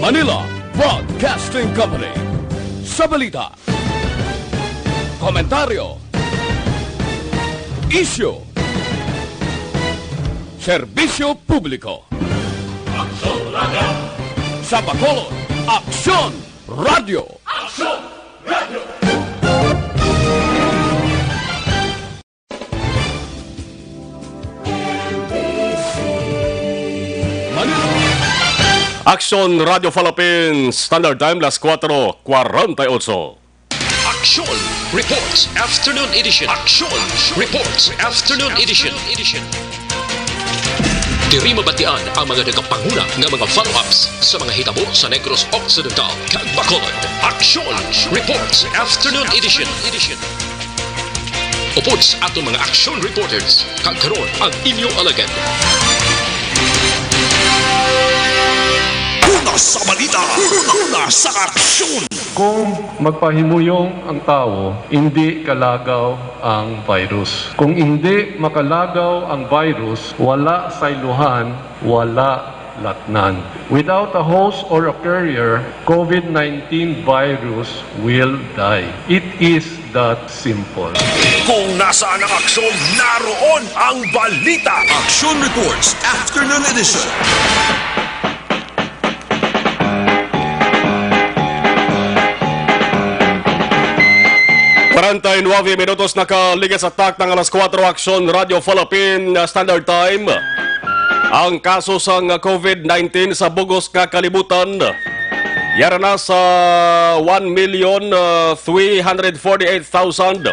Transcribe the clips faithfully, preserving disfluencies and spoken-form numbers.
Manila Broadcasting Company. Sa balita, komentaryo, isyu, serbisyo publiko. Aksyon Radio. Sa Bacolod, Aksyon Radio. Aksyon Radio. Manila. Aksyon Radio Philippines, Standard Time, las cuatro cuarenta y ocho. Aksyon Reports Afternoon Edition. Aksyon Reports Afternoon Edition. Diri mabatian ang mga nagapanguna nga mga follow-ups sa mga hitabo sa Negros Occidental kag Bacolod. Aksyon Reports Afternoon Edition. Upod sa aton mga action reporters, kag karon ang inyo alagad. Una sa balita, una sa aksyon. Kung magpahimuyong ang tawo, hindi kalagaw ang virus. Kung hindi makalagaw ang virus, wala saylohan, wala latnan. Without a host or a carrier, COVID nineteen virus will die. It is that simple. Kung nasaan ang aksyon, naroon ang balita. Action Reports, Afternoon Edition. Kwarenta y nuebe minutos nakaligid sa takna nga alas kuwatro, Aksyon Radio Philippine, uh, Standard Time. Ang kaso sang COVID nineteen sa bug-os nga kalibutan yara na sa one million, uh, three hundred forty-eight thousand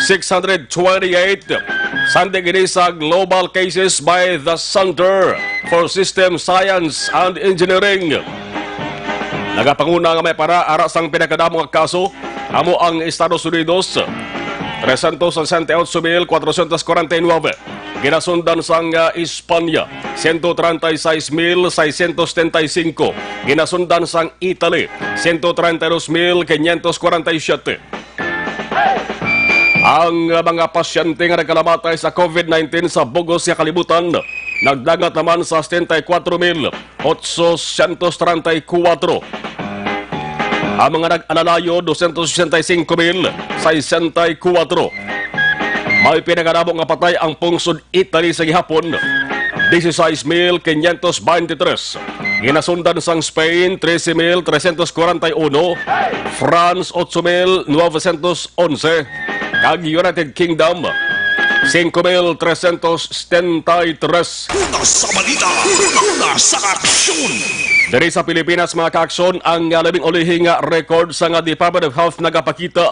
six hundred twenty-eight. Sandi gini sa Global Cases by the Center for System Science and Engineering. Nagapanguna nga may para ara sang pinakadamo nga kaso amo ang Estados Unidos, trescientos sesenta y ocho mil cuatrocientos cuarenta y nueve. Ginasundan sang, ah, Espanya, ciento treinta y seis mil seiscientos setenta y cinco. Ginasundan sang Italy, ciento treinta y dos mil quinientos cuarenta y siete. Ang, ah, mga pasyente nga nagkalamatay sa COVID nineteen sa bug-os nga kalibutan nagdangat naman sa setenta y cuatro mil ochocientos treinta y cuatro. Ang mga nag-alalayo, doscientos sesenta y cinco mil sesenta y cuatro. May pinakadamo nga patay ang pungsod Italy sa gihapon, dieciséis mil quinientos veintitrés. Ginasundan sang Spain, trece mil trescientos cuarenta y uno, France, ocho mil novecientos once, kag United Kingdom, cinco mil trescientos setenta y tres. Una sa balita, una sa aksyon. Diri sa Pilipinas, mga kaaksyon, ang, ah, labing ulihi nga record sa nga Department of Health nagapakita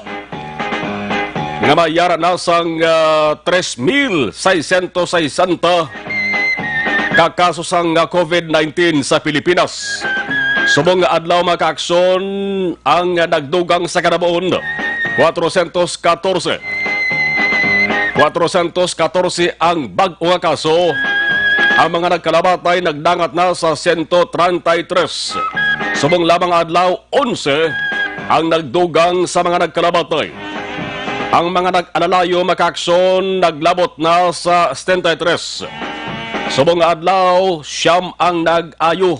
nga may yara na sang, ah, tres mil seiscientos sesenta ka kaso sang, ah, COVID nineteen sa Pilipinas. Subong nga adlaw, mga kaaksyon, ang, ah, nagdugang sa kanabuon, cuatrocientos catorce. Cuatrocientos catorce ang bag-o nga kaso. Ang mga nagkalamatay nagdangat na sa ciento treinta y tres. Subong lamang adlaw, onse ang nagdugang sa mga nagkalamatay. Ang mga nag-alalayo, mga kaaksyon, naglabot na sa setenta y tres. Subong nga adlaw, siyam ang nag-ayo.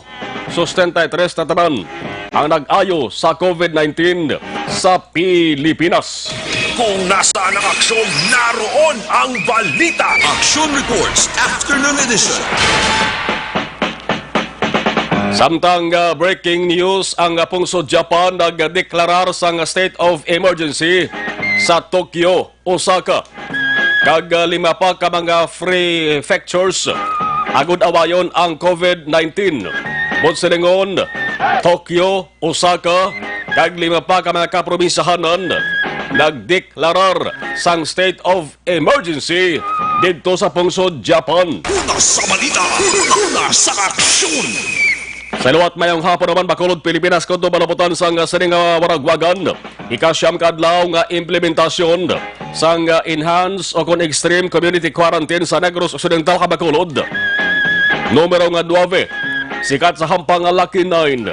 So, setenta y tres na tanan ang nag-ayo sa COVID nineteen sa Pilipinas. Kung nasaan ang aksyon, naroon ang balita. Action Reports, Afternoon Edition. Samtang, ah, breaking news, ang, ah, pungsod Japan nagdeklarar sang state of emergency sa Tokyo, Osaka, kag, ah, lima pa ka mga prefectures agud awayon ang COVID nineteen. Buot silingon, Tokyo, Osaka, kag lima pa ka mga kaprobinsyahanan nagdeklarar sang state of emergency didto sa pungsod Japan. Una sa balita, una sa aksyon. Sa liwat, mayong hapon naman, Bacolod, Pilipinas, kundi malabutan sang sining nga waragwagan. Ikasyam ka adlaw nga implementasyon sang, ah, enhanced o kon extreme community quarantine sa Negros Occidental kag Bacolod. Numero nga nuebe, sikat sa hampang nga Lucky Nine.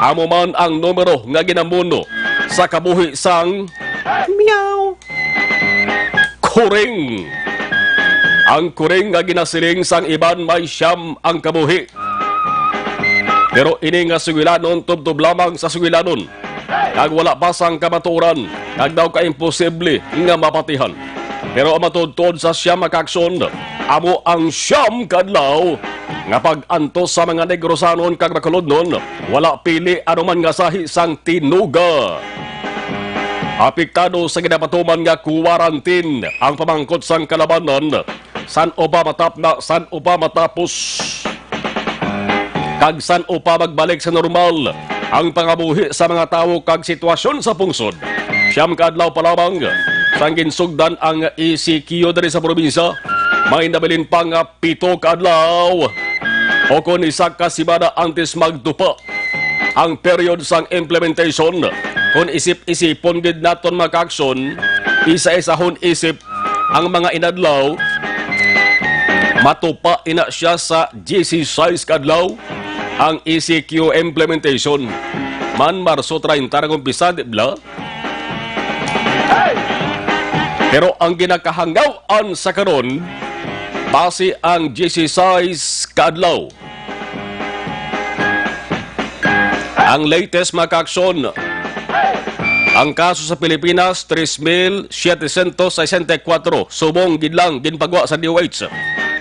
Amo man ang numero nga ginamuno sa kabuhi sang meow, kuring. Ang kuring nga ginasiling sang iban may siyam ang kabuhi. Pero ini nga sugilanon tubtob lamang sa sugilanon, kag wala pa sang kamatuoran, kag daw ka imposible nga mapatihan. Pero ang matuod-tuod sa siyam ka aksyon, amo ang siyam ka adlaw nga pag-antos sa mga Negrosanon kag Bacolodnon, wala pili anuman nga sahi sang tinuga. Apektado sa ginapatuman nga quarantine ang pamangkot sang kalabanan, san-o pa matapna, san-o pa matapos, kag san-o pa magbalik sa normal ang pangabuhi sa mga tawo kag sitwasyon sa pungsod. Siyam ka adlaw pa lamang sang ginsugdan ang E C Q diri sa probinsya, may nabilin pa nga pito ka adlaw o kon isa ka semana antes magtupa ang period sang implementation. Kon isip-isipon gid naton, mga kaaksyon, isa-isahon isip ang mga inadlaw, matupa ina siya sa diyesisais ka adlaw ang E C Q implementation. Man, Marso treinta na kumpisa, di bala? Pero ang ginakahangaw-an sa karon, basi ang diyesisais ka adlaw. Ang latest, mga kaaksyon, ang kaso sa Pilipinas, tres mil setecientos sesenta y cuatro. Subong gid lang ginpagwa sa D O H.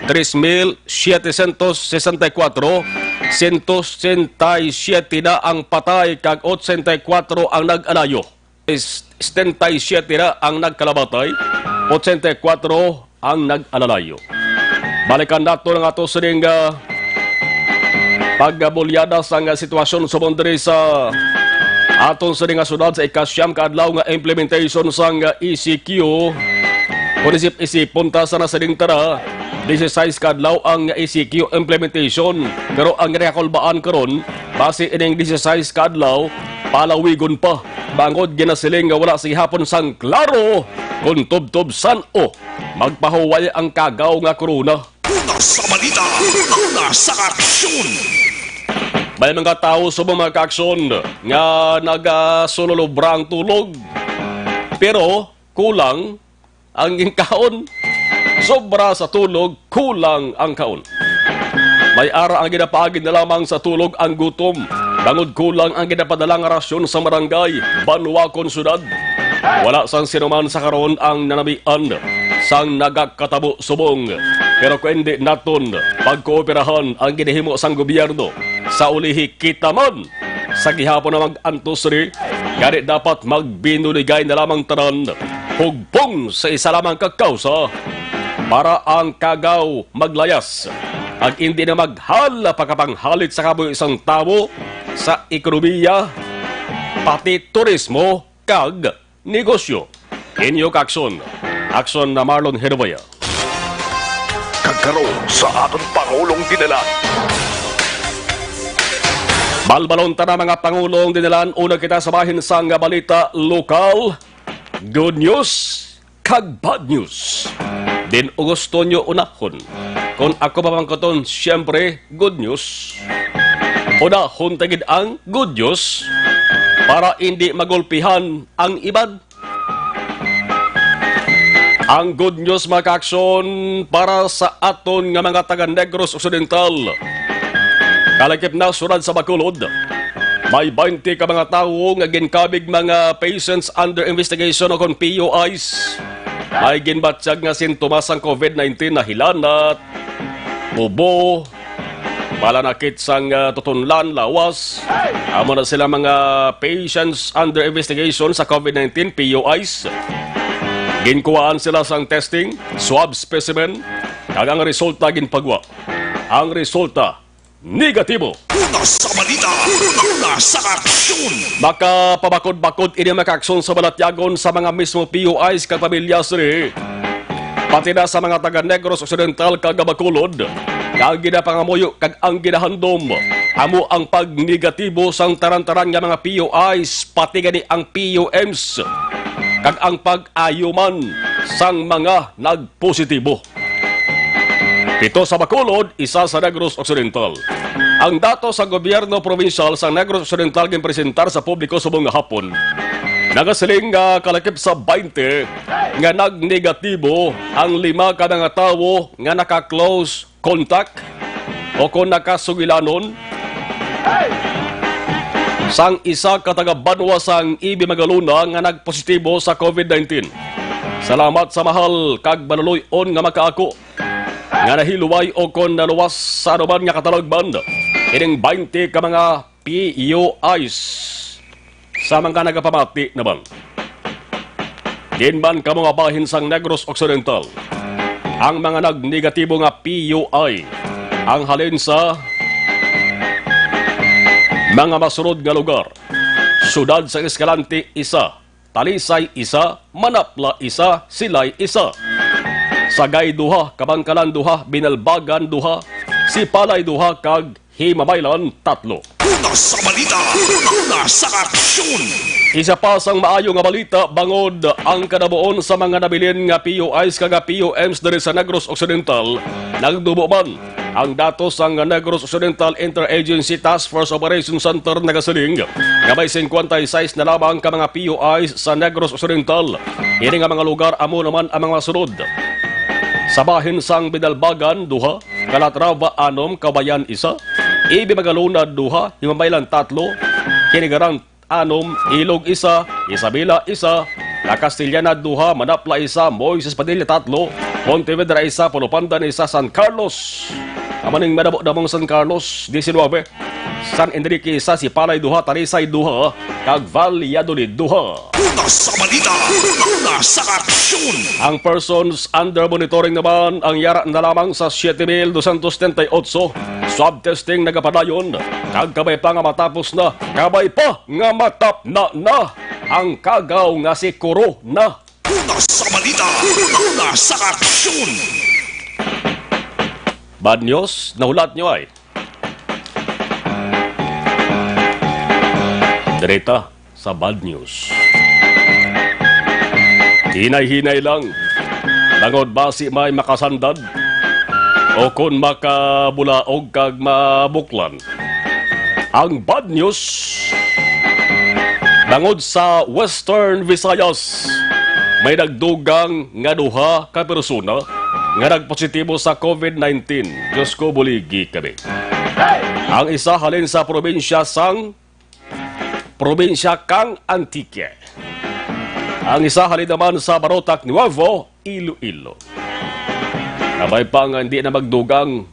Tres mil setecientos sesenta y cuatro, ciento sesenta y siete na ang patay kag ochenta y cuatro ang nag-alayo. Setenta y siete na ang nagkalamatay, ochenta y cuatro ang nag-alalayo. Balikan nato ang ato sining, ah, pagbulyada sang, ah, sitwasyon subong diri sa aton sining nga syudad sa ikasyam ka adlaw nga implementation sang, ah, E C Q. Kung isip-isipon ta sana sining tara, diyesisais ka adlaw ang E C Q implementation, pero ang ginakulbaan karon, basi ining diyesisais ka adlaw, palawigon pa. Bangod ginasiling nga wala sa gihapon sang klaro kon tubtob san-o magpahuway ang kagaw nga corona. Una sa balita, una sa aksyon. May mga tawo sa mga kaaksyon nga nagasululubra ang tulog. Pero kulang ang ginkaon. Sobra sa tulog, kulang ang kaon. May ara ang ginapaagi na lamang sa tulog ang gutom, bangod kulang ang ginapadala nga rasyon sa barangay, banwa kon syudad. Wala sang sinuman sa karon ang nanamian sang nagakatabo subong. Pero kung hindi naton pagkooperahan ang ginahimo sang gobyerno, sa ulihi kita man sa gihapon na mag-antos ri, gani dapat magbinuligay na lamang tanan, hugbong sa isa lamang ka kausa, para ang kagaw maglayas, ag indi na maghala pa ka panghalit sa kabuhi sang tawo, sa ekonomiya, pati turismo kag negosyo. Inyo kaaksyon, aksyon na Marlon Herboya. Kag karon sa aton Pangulong Dinalan. Balbalon ta na, mga Pangulong Dinalan, una kita sa bahin sang balita lokal. Good news kag bad news. Din o gusto nyo unahon? Kung ako pamangkuton, siyempre, good news. Unahon ta gid ang good news para hindi magulpihan ang iban. Ang good news, mga kaaksyon, para sa aton nga mga taga Negros Occidental, kalakip na syudad sa Bacolod, may twenty ka mga tawo nga ginkabig mga patients under investigation o kon P U Is. May ginbatyag nga sintomas sang COVID nineteen, nahilanat, ubo, palanakit sang, ah, tutunlan, lawas. Amo na sila mga patients under investigation sa COVID nineteen, P U Is. Ginkuhaan sila sang testing, swab specimen, kag ang resulta ginpagwa. Ang resulta, negatibo. Una sa balita, una sa aksyon. Makapabakod-bakod ini, mga kaaksyon, sa balatyagon sa mga mismo P U Is kag pamilya sini, pati na sa mga taga Negros Occidental kag Bacolod, nga ang ginapangamuyo kag ang ginahandom amo ang pagnegatibo sang taran-taran nga mga P U Is, pati gani ang P U Ms, kag ang pag-ayuman sang mga nagpositibo. Pito sa Bacolod, isa sa Negros Occidental. Ang datos sa gobyerno probinsyal sa Negros Occidental ginpresentar sa publiko subong nga hapon, nagasiling nga kalakip sa twenty nga nagnegatibo ang lima ka mga tawo nga naka-close contact o kon nakasugilanon Sang isa ka taga-banwa sang Ibi Magalona nga nagpositibo sa COVID nineteen. Salamat sa mahal kag maluloy-on nga makaako nga nahilway o kon naluwas sa anuman nga katalagman ining twenty ka mga P U Is. Sa mga nagapamati naman, diin man kamo nga bahin sang Negros Occidental, ang mga nagnegatibo nga P U I ang halin sa mga masunod nga lugar: Siyudad sang Escalante, isa; Talisay, isa; Manapla, isa; Silay, isa; Sagay, duha; Kabangkalan, duha; Binalbagan, duha; Sipalay, duha; kag Himamaylan, tatlo. Una sa balita, una sa aksyon. Isa pa sang maayo nga balita, bangod ang kadabuon sa mga nabilin nga P U Is kag P U Ms diri sa Negros Occidental, nagtubo man ang datos sang Negros Occidental Interagency Task Force Operation Center nagasiling nga may singkwenta y seis na lamang ka mga P U Is sa Negros Occidental. Ini nga mga lugar amo naman ang mga sunod: sa bahin sang Binalbagan, duha; Calatrava, anom; Caubayan, isa; Ibi Magalona, duha; Himamaylan, tatlo; Kinigaran, anom; Ilog, isa; Isabela, isa; La Castellana, duha; Manapla, isa; Moises Padilla, tatlo; Pontevedra, isa; Pulupandan, isa; San Carlos, amo ning madamo-damong San Carlos, diecinuebe; San Enrique, isa; Sipalay, duha; Talisay, duha; kag Valladolid, duha. Una sa balita, una sa aksyon. Ang persons under monitoring naman ang yara na lamang sa siete mil doscientos setenta y ocho. Swab testing nagapadayon, kag kabay pa nga matapos na, kabay pa nga matapna na ang kagaw nga si Corona. Una sa balita, una sa aksyon. Bad news, nahulat nyo ay. Direta sa bad news. Hinay-hinay lang, bangod basi may makasandad o kon makabulaog kag mabuklan. Ang bad news, bangod sa Western Visayas, may nagdugang nga duha ka persona nga nagpositibo sa COVID nineteen. Diyos ko, buligi kami. Ang isa halin sa probinsya sang, probinsya kang Antique. Ang isa halin naman sa Barotac Nuevo, Iloilo. Kabay pa nga hindi na magdugang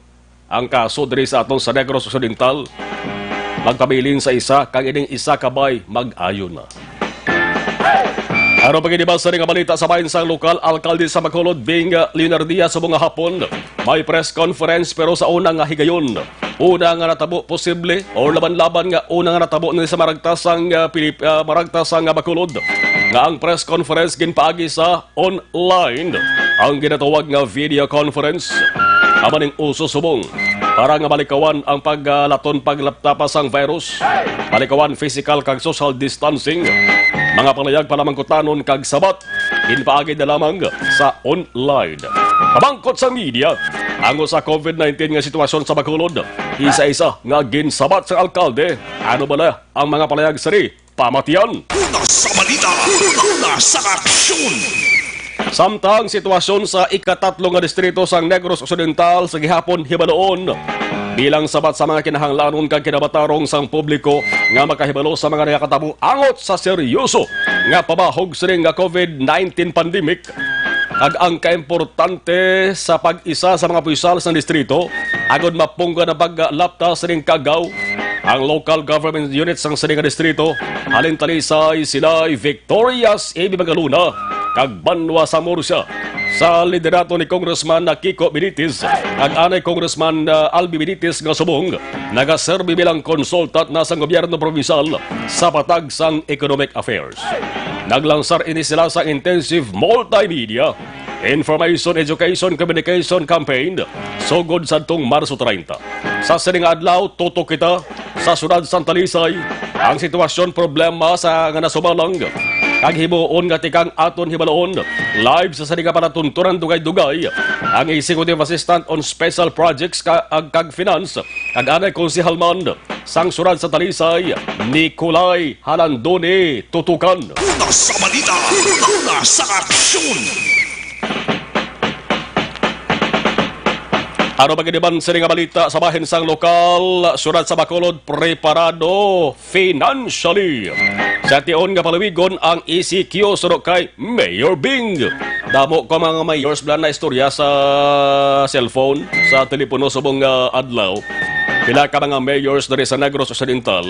ang kaso diri sa aton sa Negros Occidental, magpabilin sa isa, kag ining isa kabay mag-ayo na. Aron pagkidibasa ning balita sa bahin sang lokal alkalde sa Bacolod, Bing Leonardia, subong nga hapon may press conference, pero sa una nga higayon, una nga natabo posible or laban-laban nga una nga natabo ni sa maragtasang, ah, Pilip-, ah, maragtasang, ah, Bacolod, nga ang press conference ginpaagi sa online, ang ginatawag nga video conference. Amo ning uso subong para nga malikawan ang paglaton paglaptapa sang virus, malikawan physical kag social distancing. Mga palayag panamangkutanon kag sabat ginpaagi na lamang sa online. Pamangkot sa media, ang usa COVID nineteen nga sitwasyon sa Bacolod, isa-isa nga ginsabat sang alkalde. Ano bala ang mga palayag sini? Pamatian. Una sa balita, una sa aksyon. Samtang sitwasyon sa ikatatlo nga distrito sang Negros Occidental sa gihapon hibaluon, bilang sabat sa mga kinahanglanon kag kinamatarong sang publiko nga makahibalo sa mga nagakatabo angot sa seryoso nga pamahog sining nga COVID nineteen pandemic, kag ang kaimportante sa pag-isa sa mga opisyal sang distrito agod mapunggan ang paglapta sining kagaw, ang local government unit sang sini nga distrito, halin Talisay, Silay, Victorias, Ibi Magalona, kag Banwa sa Murcia, sa liderato ni Congressman Kiko Benitez kag anay Congressman, ah, Albi Benitez nga subong nagaserbi bilang consultant na sang gobyerno provincial sa patag sang economic affairs. Naglansar ini sila sa intensive multimedia information, education, communication campaign sugod sadtong Marso treinta. Sa sini nga adlaw, tutok kita sa siyudad sang Talisay. Ang sitwasyon, problema sa nga nasubalang kag himuon nga tikang aton hibaluon live sa sini nga palatuntunan dugay-dugay ang Executive Assistant on Special Projects ka-, ag-, kag Finance kag anay konsehal man sang siyudad sa Talisay, Nicolay Halandoni. Tutukan. Una sa balita, una sa aksyon. Ano pa gid man sini nga balita sa bahin sang lokal, siyudad sa Bacolod, preparado financially sa tion nga palawigon ang E C Q suno kay Mayor Bing. Damo ko mga mayors bala na istorya sa cellphone, sa telepono subong nga adlaw. Pila ka mga mayors diri sa Negros Occidental,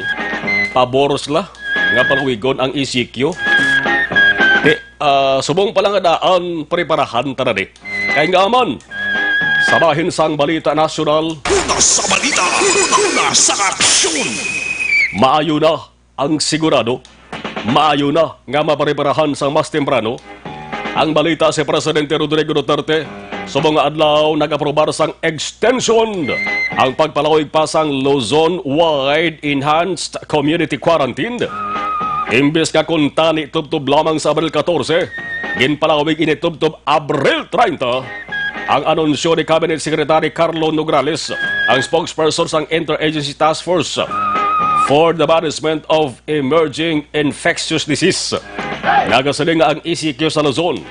pabor sila nga palawigon ang E C Q. Di, ah, subong pa lang nga daan, preparahan ta na di. Kay nga man, sa bahin sang balita nasyonal, una sa balita, una sa aksyon. Maayo na ang sigurado. Maayo na nga mapreparahan sang mas temprano ang balita si Presidente Rodrigo Duterte. Subong nga adlaw, nag-aprobar sang extension ang pagpalawig pa sang Luzon-wide enhanced community quarantine. Imbes nga kuntani tubtob lamang sa Abril katorse, ginpalawig ini tubtob Abril treinta. Ang anunsyo ni Cabinet Secretary Carlo Nograles, ang spokesperson sang Interagency Task Force for the Management of Emerging Infectious Disease, nagasiling nga ang E C Q sa Luzon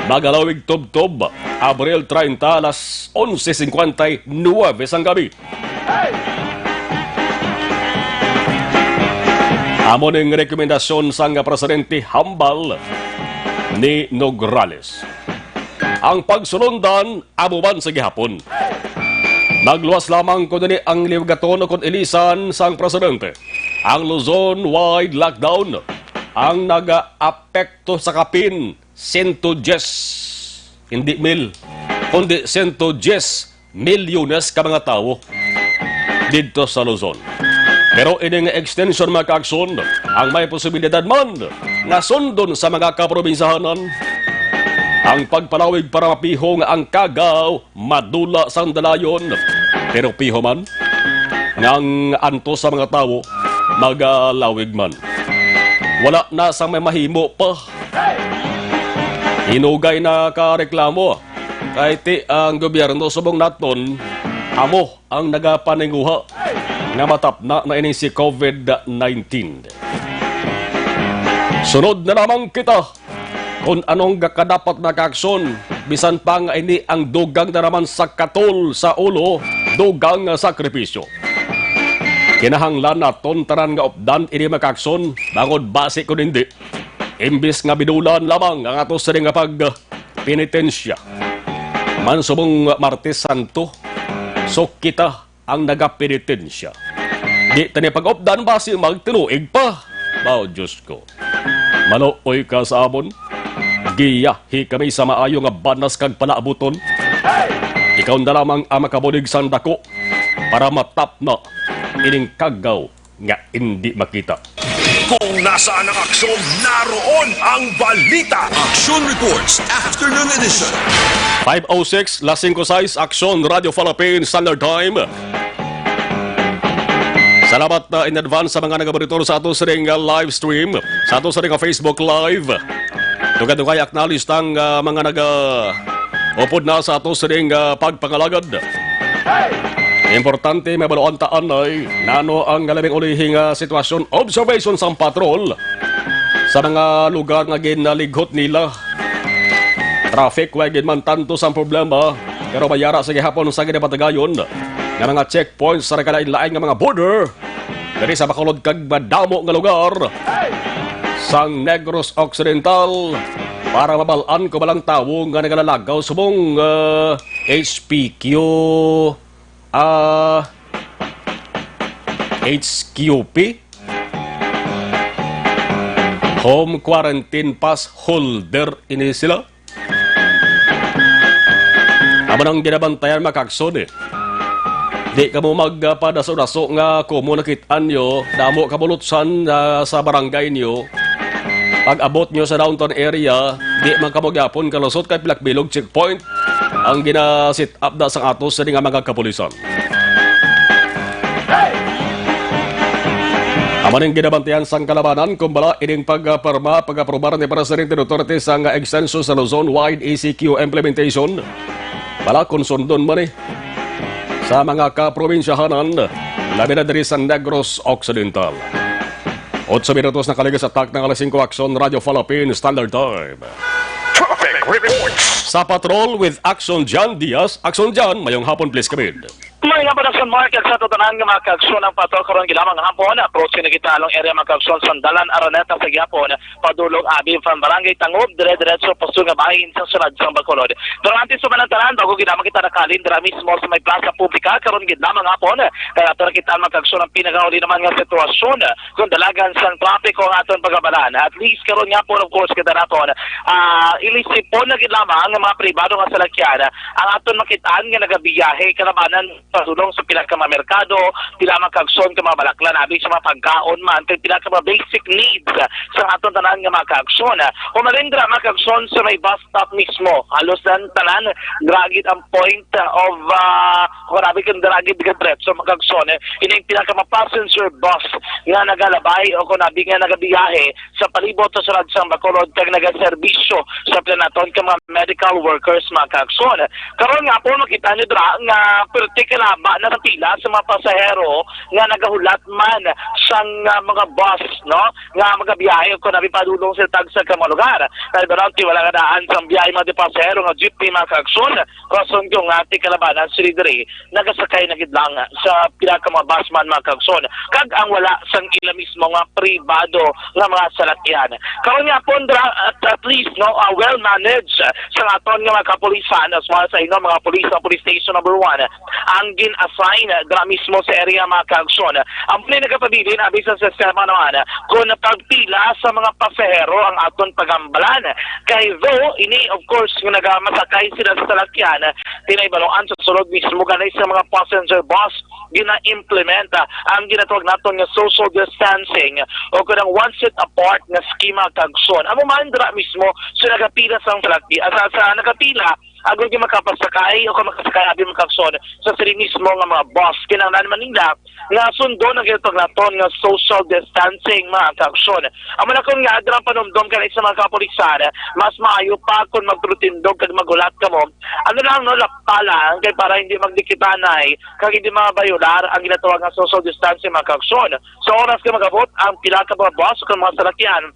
magalawig tubtob Abril treinta, alas onse cincuenta y nueve sang gabi. Amo ning rekomendasyon sang presidente, hambal ni Nograles. Ang pagsulundan amo man sa gihapon. Nagluwas lamang ko dini ang liwgaton o kon ilisan sang presidente. Ang Luzon-wide lockdown ang nagaapekto sa kapin sento diyes, hindi mil, kundi sento diyes milyones ka mga tawo didto sa Luzon. Pero ini nga extension, mga kaakson, ang may posibilidad man nga sundon sa mga kaprobinsyahanan ang pagpalawig para mapiho nga ang kagaw madula sang dalayon. Pero piho man nga ang antos sa mga tawo magalawig man. Wala na sang may mahimo pa. Hinugay na ka reklamo. Kay ti ang gobyerno subong naton amo ang nagapaninguha nga matapna na ini si covid nineteen. Sunod na lamang kita kon anong kadapat na kaakson, bisan pa nga ini ang dugang na naman sa katol sa ulo, dugang nga sakripisyo. Kinahanglan naton tanan nga updan ini, mga kaakson, bangod basi kon hindi, imbis nga binulan lamang ang ato sini nga pagpenitensya. Man subong Martes Santo, so kita ang nagapenitensya. Di tani pag-updan basi magtinuig pa. Bao, Diyos ko. Maluoy ka sa amon. Giyahi kami sa maayo nga banas kag palaabuton. Ikaw na lamang ang makabulig sang dako para matapna ining kagaw nga indi makita. Kung nasaan ang aksyon, naroon ang balita. Aksyon Reports, Afternoon Edition. Five oh six, las singko sais, Aksyon Radio Philippines Standard Time. Salamat, uh, in advance sa mga nagamonitor sa ato sining, uh, live stream, sa ato sining, uh, Facebook Live. Dugay-dugay acknowledge tang, uh, mga naga-upod na sa ato sining, uh, pagpangalagad. Importante mabaluan ta anay nano ang labing ulihi nga sitwasyon, observation sang patrol sa mga lugar nga ginalighot nila. Traffic, way gid man tanto sang problema, pero may ara sa gihapon sa ginapatigayon nga mga checkpoints sa nagkalain-lain nga mga border diri sa Bacolod kag madamo nga lugar sang Negros Occidental para mabal-an ko ba lang tawo nga nagalalagaw subong, ah, H P Q, ah, H Q P, home quarantine pass holder ini sila. Amo nang ginabantayan, mga kaakson, eh. Di kamo magpadaso-daso nga kumo nakit-an nyo, damo ka bulutsan, ah, sa barangay nyo. Pag-abot nyo sa downtown area, di man kamo gyapon kalusot kay pilak bilog checkpoint ang gina-set up na sang ato sini nga mga kapulisan. Amo ning ginabantayan sang kalabanan, kumbala ining pagpirma, pag-aprobar ni Presidente Duterte sang extension sa Luzon-wide E C Q implementation. Bala kon sundon man ni sa mga kaprobinsyahanan, labi na diri sa Negros Occidental. Otso minutos na kaligid sa takna nga alas singko, Aksyon Radio Philippines Standard Time. Traffic Report. Sa Patrol with Action John Diaz. Action John, mayong hapon, please, kabid. May nga production market sa tutanan nga mga kaaksyon ang patrol karon gilamang hapon. Approaching na kita along area mga kaaksyon sa Dalan Araneta sa gihapon. Padulong abi from Barangay Tangob, dire-diretso pasulod nga bahin sa syudad sang Bacolod. Pero antes sa manantanan, bago gid naman kita nakalin dira mismo sa may plaza publika karon gid lamang hapon. Kaya ato na kita mga kaaksyon ang pinakauli naman nga sitwasyon kung dalagan sang trapiko ang aton pagabalan. At least karon nga po, of course, kita naton, ah, ilisipon na gid lamang ang mga pribado nga salakyan ang aton makitaan nga nagabiyahe kalabanan padulong sa pila ka mga merkado, pila mga kaaksyon ka mga balaklan, abi sa mga pagkaon man, kag pila ka mga basic needs sa aton tanan nga mga kaaksyon. Umalindra mga kaaksyon sa may bus stop mismo. Halos ang tanan, dira gid ang point of, ah, kung abi kung dira gid diretso mga kaaksyon, eh, ining pila ka mga passenger bus nga nagalabay o kung abi nga nagabiyahe sa palibot sa syudad sang Bacolod kag nagaserbisyo sa planaton ka mga medical workers, mga kaaksyon. Karon nga po, makita nyo dira nga perti ka laba na sa pila sa mga pasahero nga nagahulat man sang, ah, mga bus, no, nga magabiyahe o kung abi padulong sa tagsa ka mga lugar. Kay durante wala nga daan sang biyahe mga pasahero nga jeepney, mga kaaksyon, rason kung nga ti kalabanan sila diri nagasakay na gid lang sa pila ka mga bus man, mga kaaksyon, kag ang wala sang ila mismo nga pribado nga mga salakyan. Karon nga pon dra-, at, at least, no, ah, well managed, ah, sa aton nga mga kapulisan, as far as I know, mga pulis sa Police Station Number One ang gin-assign dra mismo sa area, mga kaaksyon. Amo ni nagapabilin abi sa sistema naman kung pagpila sa mga pasahero ang aton pagambalan. Kay though ini, of course, nga nagamasakay sila sa salakyan, tinay baluan sa sulod mismo ganay sa mga passenger bus, gina-implement, ah, ang ginatawag naton nga social distancing o kanang one seat apart nga schema, kaaksyon. Amo man dira mismo sa nagapila sang salakyan, sa, sa nagapila, agod nga makapasakay o kung makasakay abi, mga kaaksyon, sa sila mismo nga mga bus. Kinahanglan man nila nga sundon ang ginatawag naton nga social distancing, mga kaaksyon. Amo na kung nga adra ang panumdom kanay sa mga kapulisan, mas maayo pa kung magtutindog kag maghulat kamo. Ano lang, no, lapta lang, kay para hindi magdikitanay, kag hindi mabayular ang ginatawag nga social distancing, mga kaaksyon. Sa oras nga mag-abot ang pila ka mga bus o mga salakyan,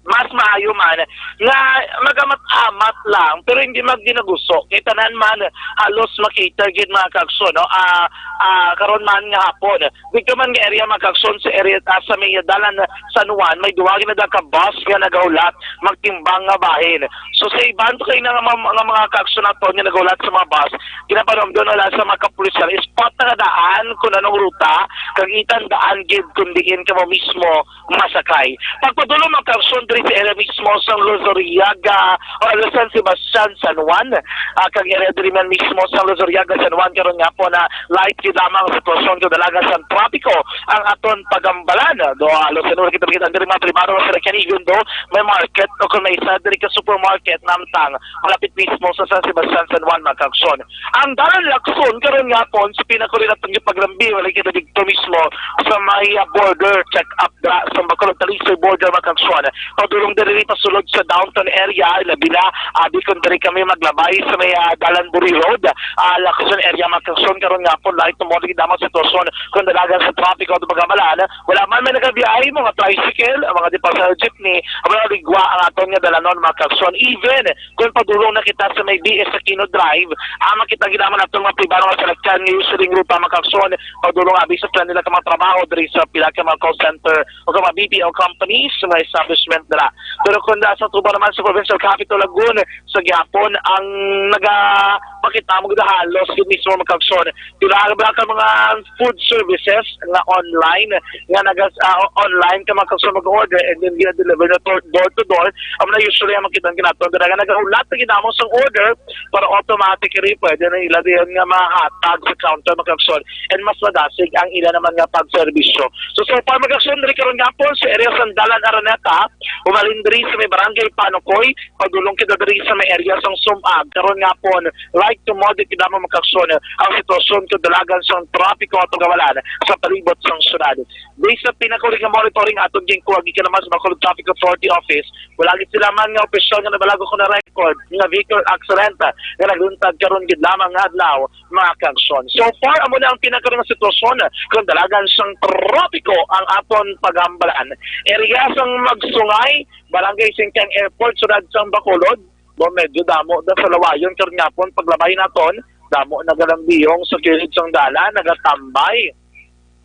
mas maayo man nga magamat-amat lang, pero hindi magdinaguso. Kay tanan man halos makita gid, mga kaaksyon, no? Ah, ah, karon man nga hapon, dito man nga area, mga kaaksyon, sa area, ah, sa may dalan San Juan, may duwa gid na ka bus nga nagahulat magtimbang nga bahin. So sa iban to kay nga mga, nga mga kaaksyon naton nga nagahulat sa mga bus, ginapanumdom na lang sa mga kapulisan, spot na nga daan kung anong ruta, kag itandaan gid kung diin kamo mismo masakay. Pagpadulong, mga kaaksyon, diri sa area mismo sang Luzuriaga o San Sebastian, San Juan, ah, kag area diri man mismo sang Luzuriaga, San Juan, karon nga po na light gid lamang ang sitwasyon kung dalagan sang trapiko ang aton pagambalan. Do, halos sa nura kita makita diri mga primado sa Recanigon do, may market o kung may isa diri ka supermarket namtang malapit mismo sa San Sebastian, San Juan, mga kaaksyon. Ang dalan Lacson karon nga po sa pinakuli naton nga pagrambi, wala kita dito mismo sa may, ah, border check-up dra sa Bacolod Talisay border, mga kaaksyon. Padulong diri pasulod sa downtown area, labi na abi kung diri kami maglabay sa may, ah, Dalan Buri Road, ah, Lacson area, mga kaaksyon. Karon nga po, light na mo, damang sitwasyon kung dalagan sa trapiko at pagamalan. Wala man may nagabiyahe, mga tricycle, ang mga di pa sa jeepney, wala ligwa ang aton nga dalanon, mga kaaksyon. Even kung padulong na kita sa may B S Aquino Drive, ah, makita gid naman naton mga pribado nga salakyan nga usually ruta, mga kaaksyon, padulong abi sa plan nila ka mga trabaho diri sa pila ka mga call center o ka mga B P O companies, mga establishment nila. Pero kung da sa tubo naman sa provincial capital Lagun, sa gihapon ang nagapakita mo gid halos gid mismo, mga kaaksyon. Pila ba ka mga food services nga online nga nagas ah, online ka, mga kaaksyon, mag-order and then gina-deliver na to, door to door. Amo na usually ang makita ang ginatawag nga nagahulat na ginamo sang order para automatically pwede na ila diyan nga mahatag sa counter, mga kaaksyon, and mas madasig ang ila naman nga pagserbisyo. So, so far, mga kaaksyon, diri karon nga po sa area sang Dalan Araneta, umalin diri sa may barangay Panukoy, padulong kita diri sa may area sang Sumag. Karon nga po, light to moderate gid lamang, mga kaaksyon, ang sitwasyon kung dalagan sang trapiko at pagamalan sa palibot sang syudad. Based sa pinakahuli nga monitoring atong ginkuha gikan naman sa Bacolod Traffic Authority Office, wala gid sila man nga opisyal nga nabalago ko na record nga vehicle accident nga nagluntad karon gid lamang nga adlaw, mga kaaksyon. So far, amo na ang pinakahuli nga sitwasyon kung dalagan sang trapiko ang aton pagambalan. Area sang Magsungay, Barangay Singkang Airport, syudad sang Bacolod, Bo, medyo damo da sa lawayon karon gihapon, paglabay naton, damo nagalambihong sa kilid sang dalan, nagatambay.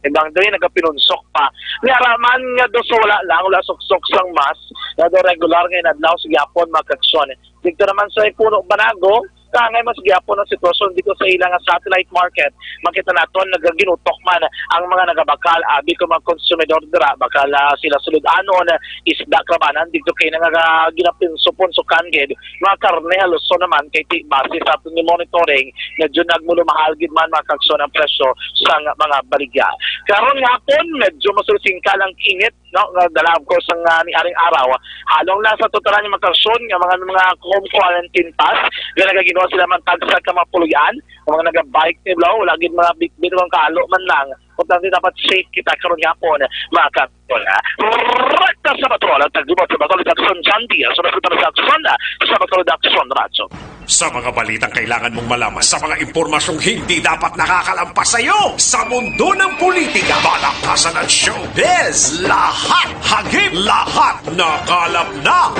Ibang diri nagapinunsok pa. May ara man nga do sa wala lang, wala suksok sang mask, nga do regular nga inadlaw sa gihapon, mga kaigsoon. Dito naman sa Puno Banago, kaangay mas gihapon ang sitwasyon dito sa ila nga satellite market. Makita naton nagaginutok man ang mga nagabakal, abi ko, mga konsumidor dira, bakal, ah, sila sulod-anon, isda, karabanan, dito kay nga ginapinsupon sukan gid mga karne. Halos so naman kay ti base sa aton nga monitoring, medyo nagmulumahal gid man, mga kaigsoon, ang presyo sang mga baligya. Karon nga hapon, medyo masulsingkal ang init, no, nga dala, of course, ang, ah, ni aring araw. Halong lang sa totalan yung mga kaigsoon nga mga, mga home quarantine pass, nga nagaginawa sila man tagsa ka mga puloy-an, ang mga nagabike ni Blau, wala gid mga bitbit, kung kaalo man lang. Importante, dapat safe kita karon gihapon, mga kaigsoon. Rekta sa Patrol, ang tagdumot sa Bacolod, Jackson Sandy, ang sumasagot sa Jackson, sa Bacolod, Jackson Radyo. Sa mga balitang kailangan mong malaman, sa mga impormasyong hindi dapat nakakalampas sa iyo, sa mundo ng politika, balakasan at showbiz, lahat, hagip, lahat, nakalap na.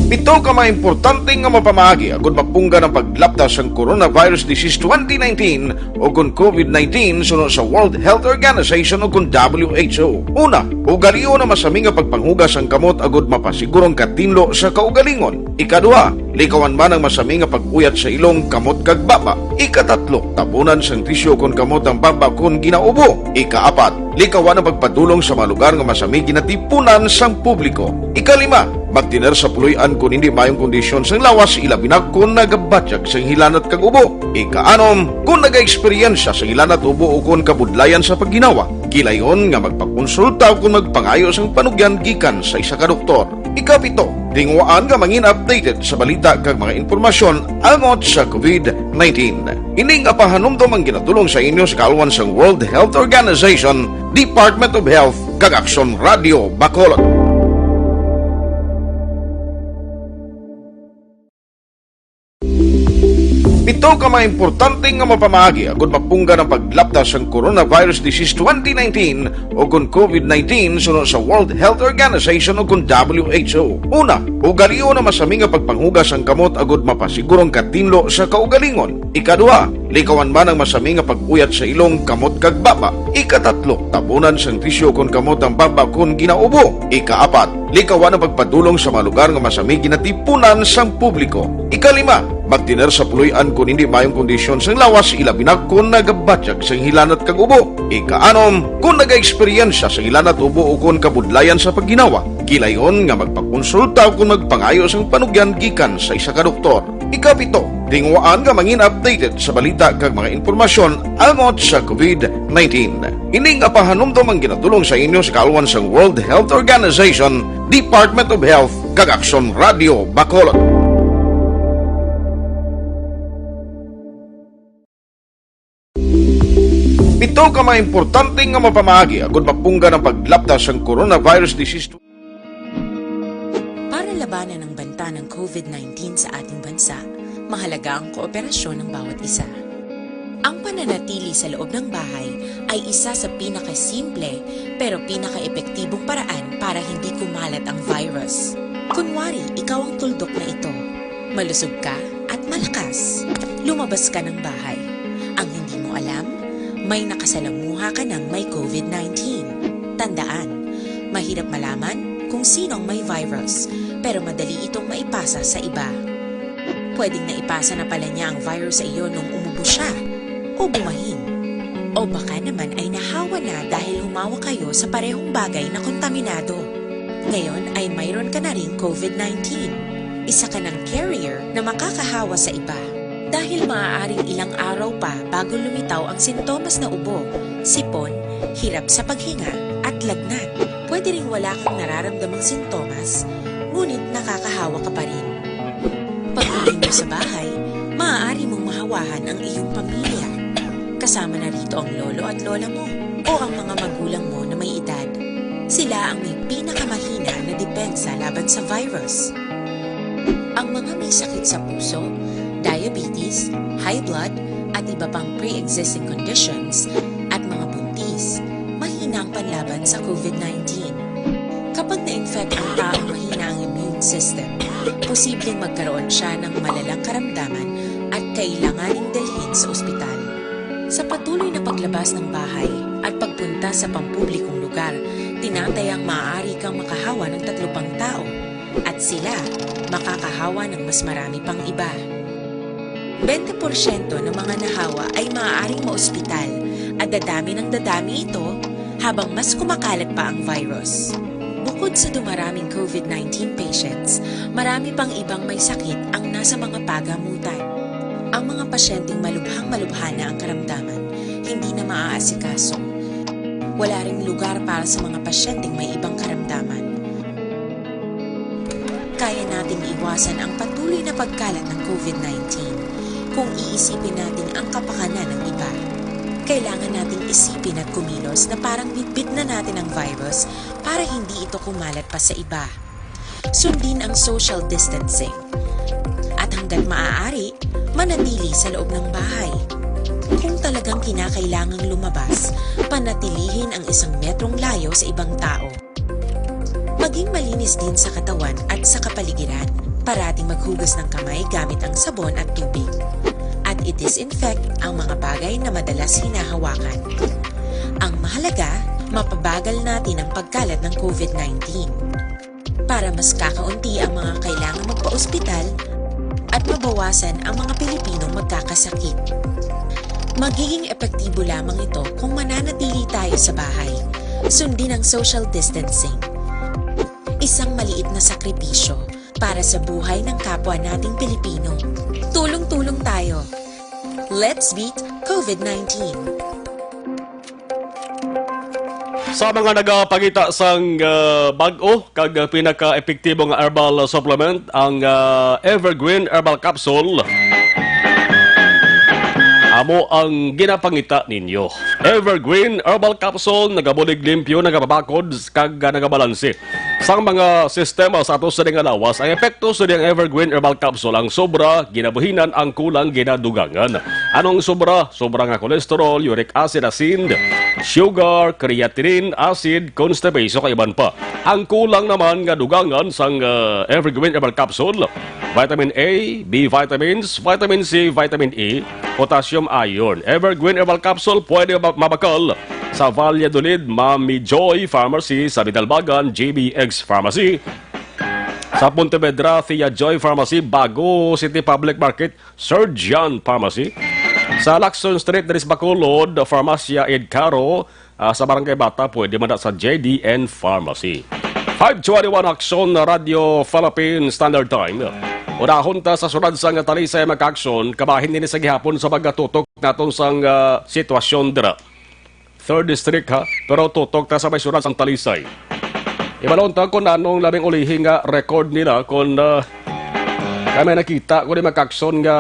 Pito ka mga importante nga mapamaagi agud mapunggan ang paglapta sang coronavirus disease twenty nineteen o kon covid nineteen suno sa World Health Organization o kon W H O. Una, ugalion ang masami nga pagpanghugas sang kamot agud mapasiguro ang katinlo sa kaugalingon. Ikaduha, likawan man ang masami nga pag-uyat sa ilong, kamot kag baba. Ikatatlo, tabunan sang tisyu kon kamot ang baba kon ginaubo. Ikaapat, likawan ang pagpadulong sa mga lugar nga masami ginatipunan sang publiko. Ikalima, magtener sa puloy-an kon hindi maayong kondisyon sang lawas, ilabi na kon nagabatyag sang hilanat kag ubo. Ikaanom, kon nagaeksperyensya sang hilanat, ubo o kon kabudlayan sa pagginawa, gilayon nga magpakonsulta o kon magpangayo sang panugyan gikan sa isa ka doktor. Ikapito, tinguhaan nga mangin updated sa balita kag mga impormasyon angot sa covid nineteen. Ini nga pahanumdom ang ginadulong sa inyo sa kaalwan sang World Health Organization, Department of Health, kag Aksyon Radio Bacolod. Pito ka mga importante nga mapamaagi agud mapunggan ang paglapta sang coronavirus disease twenty nineteen o kon covid nineteen suno sa World Health Organization o kon W H O. Una, ugalion ang masami nga pagpanghugas sang kamot agud mapasiguro ang katinlo sa kaugalingon. Ikaduha, likawan man ang masami nga pag-uyat sa ilong, kamot kag baba. Ikatatlo, tabunan sang tisyu kon kamot ang baba kon ginaubo. Ikaapat, likawan ang pagpadulong sa mga lugar nga masami ginatipunan sang publiko. Ikalima, magtener sa puloy-an kon hindi maayong kondisyon sang lawas, ilabi na kon nagabatyag sang hilanat kag ubo. Ikaanom, kon nagaeksperyensya sang hilanat, ubo o kon kabudlayan sa pagginawa, gilayon nga magpakonsulta o kon magpangayo sang panugyan gikan sa isa ka doktor. Ikapito, tinguhaan nga mangin updated sa balita kag mga impormasyon angot sa covid nineteen. Ini nga pahanumdom ang ginadulong sa inyo sa kaalwan sang World Health Organization, Department of Health, kag Aksyon Radio Bacolod. Pito ka mga importante nga mapamaagi agud mapunggan ang paglapta sang coronavirus disease. Para labanan ang banta ng covid nineteen sa ating bansa, mahalaga ang kooperasyon ng bawat isa. Ang pananatili sa loob ng bahay ay isa sa pinakasimple pero pinakaepektibong paraan para hindi kumalat ang virus. Kunwari, ikaw ang tuldok na ito. Malusog ka at malakas. Lumabas ka ng bahay. Ang hindi mo alam, may nakasalamuha ka ng may covid nineteen. Tandaan, mahirap malaman kung sino ang may virus, pero madali itong maipasa sa iba. Pwedeng naipasa na pala niya ang virus sa iyo nung umubo siya o bumahin. O baka naman ay nahawa na dahil humawak kayo sa parehong bagay na kontaminado. Ngayon ay mayroon ka na ring covid nineteen. Isa ka ng carrier na makakahawa sa iba. Dahil maaaring ilang araw pa bago lumitaw ang sintomas na ubo, sipon, hirap sa paghinga, at lagnat. Pwede ring wala kang nararamdamang sintomas, ngunit nakakahawa ka pa rin. Pag-uwi mo sa bahay, maaari mong mahawahan ang iyong pamilya. Kasama na rito ang lolo at lola mo o ang mga magulang mo na may edad. Sila ang may pinakamahina na depensa laban sa virus. Ang mga may sakit sa puso, diabetes, high blood, at iba pang pre-existing conditions, at mga buntis, mahina ang panlaban sa COVID nineteen. Kapag na-infect ang taong mahina ang immune system, posibleng magkaroon siya ng malalang karamdaman at kailanganing dalhin sa ospital. Sa patuloy na paglabas ng bahay at pagpunta sa pampublikong lugar, tinatayang maaari kang makahawa ng tatlo pang tao at sila makakahawa ng mas marami pang iba. Bente porsyento ng mga nahawa ay maaaring maospital at dadami ng dadami ito habang mas kumakalat pa ang virus. Bukod sa dumaraming COVID nineteen patients, marami pang ibang may sakit ang nasa mga pagamutan. Ang mga pasyenteng malubhang malubha na ang karamdaman, hindi na maaasikaso. Wala ring lugar para sa mga pasyenteng may ibang karamdaman. Kaya nating iwasan ang patuloy na pagkalat ng COVID nineteen kung iisipin natin ang kapakanan ng iba. Kailangan nating isipin at kumilos na parang bitbit na natin ang virus para hindi ito kumalat pa sa iba. Sundin ang social distancing. At hanggat maaari, manatili sa loob ng bahay. Kung talagang kinakailangang lumabas, panatilihin ang isang metrong layo sa ibang tao. Maging malinis din sa katawan at sa kapaligiran. Parating maghugas ng kamay gamit ang sabon at tubig. At i-disinfect ang mga bagay na madalas hinahawakan. Ang mahalaga, mapabagal natin ang pagkalat ng COVID nineteen para mas kakaunti ang mga kailangan magpa-ospital at mabawasan ang mga Pilipinong magkakasakit. Magiging epektibo lamang ito kung mananatili tayo sa bahay. Sundin ang social distancing. Isang maliit na sakripisyo para sa buhay ng kapwa nating Pilipino. Tulong-tulong tayo. Let's beat COVID nineteen. Sa mga nagapangita sang ah, bag-o kag pinaka-epektibo nga herbal supplement, ang ah, Evergreen Herbal Capsule, amo ang ginapangita ninyo. Evergreen Herbal Capsule, nagabulig limpyo, nagapabakod, kag ah, nagabalanse sang mga sistema sa ato sini nga lawas. Ang epekto sa diyang Evergreen Herbal Capsule, ang sobra ginabuhinan, ang kulang ginadugangan. Anong sobra? Sobra nga cholesterol, uric acid, asin, sugar, creatinine, acid, constipation, kag iban pa. Ang kulang naman nga dugangan sang ah, Evergreen Herbal Capsule, vitamin A, B vitamins, vitamin C, vitamin E, potassium, iron. Evergreen Herbal Capsule pwede ma- mabakal sa Valladolid, Mami Joy Pharmacy, sa Bidalbagan, G B X Pharmacy, sa Pontevedra, Thea Joy Pharmacy, Bago City Public Market, Surgeon Pharmacy, sa Lacson Street, diri sa Bacolod, Farmacia Ed Caro, ah, sa Barangay Bata, pwede man na sa J D N Pharmacy. Five twenty-one Aksyon, Radyo Philippine Standard Time. Unahon ta sa siyudad sang Talisay, mga ka-aksyon, kabahin nini sa gihapon sa pagkatutok naton sang ah, sitwasyon dira. Third District, ha, pero tutok ta sa may siyudad sang Talisay. Ibalon ta kung anong labing ulihi nga record nila kung ah, kami nakita ko ni, mga ka-aksyon, nga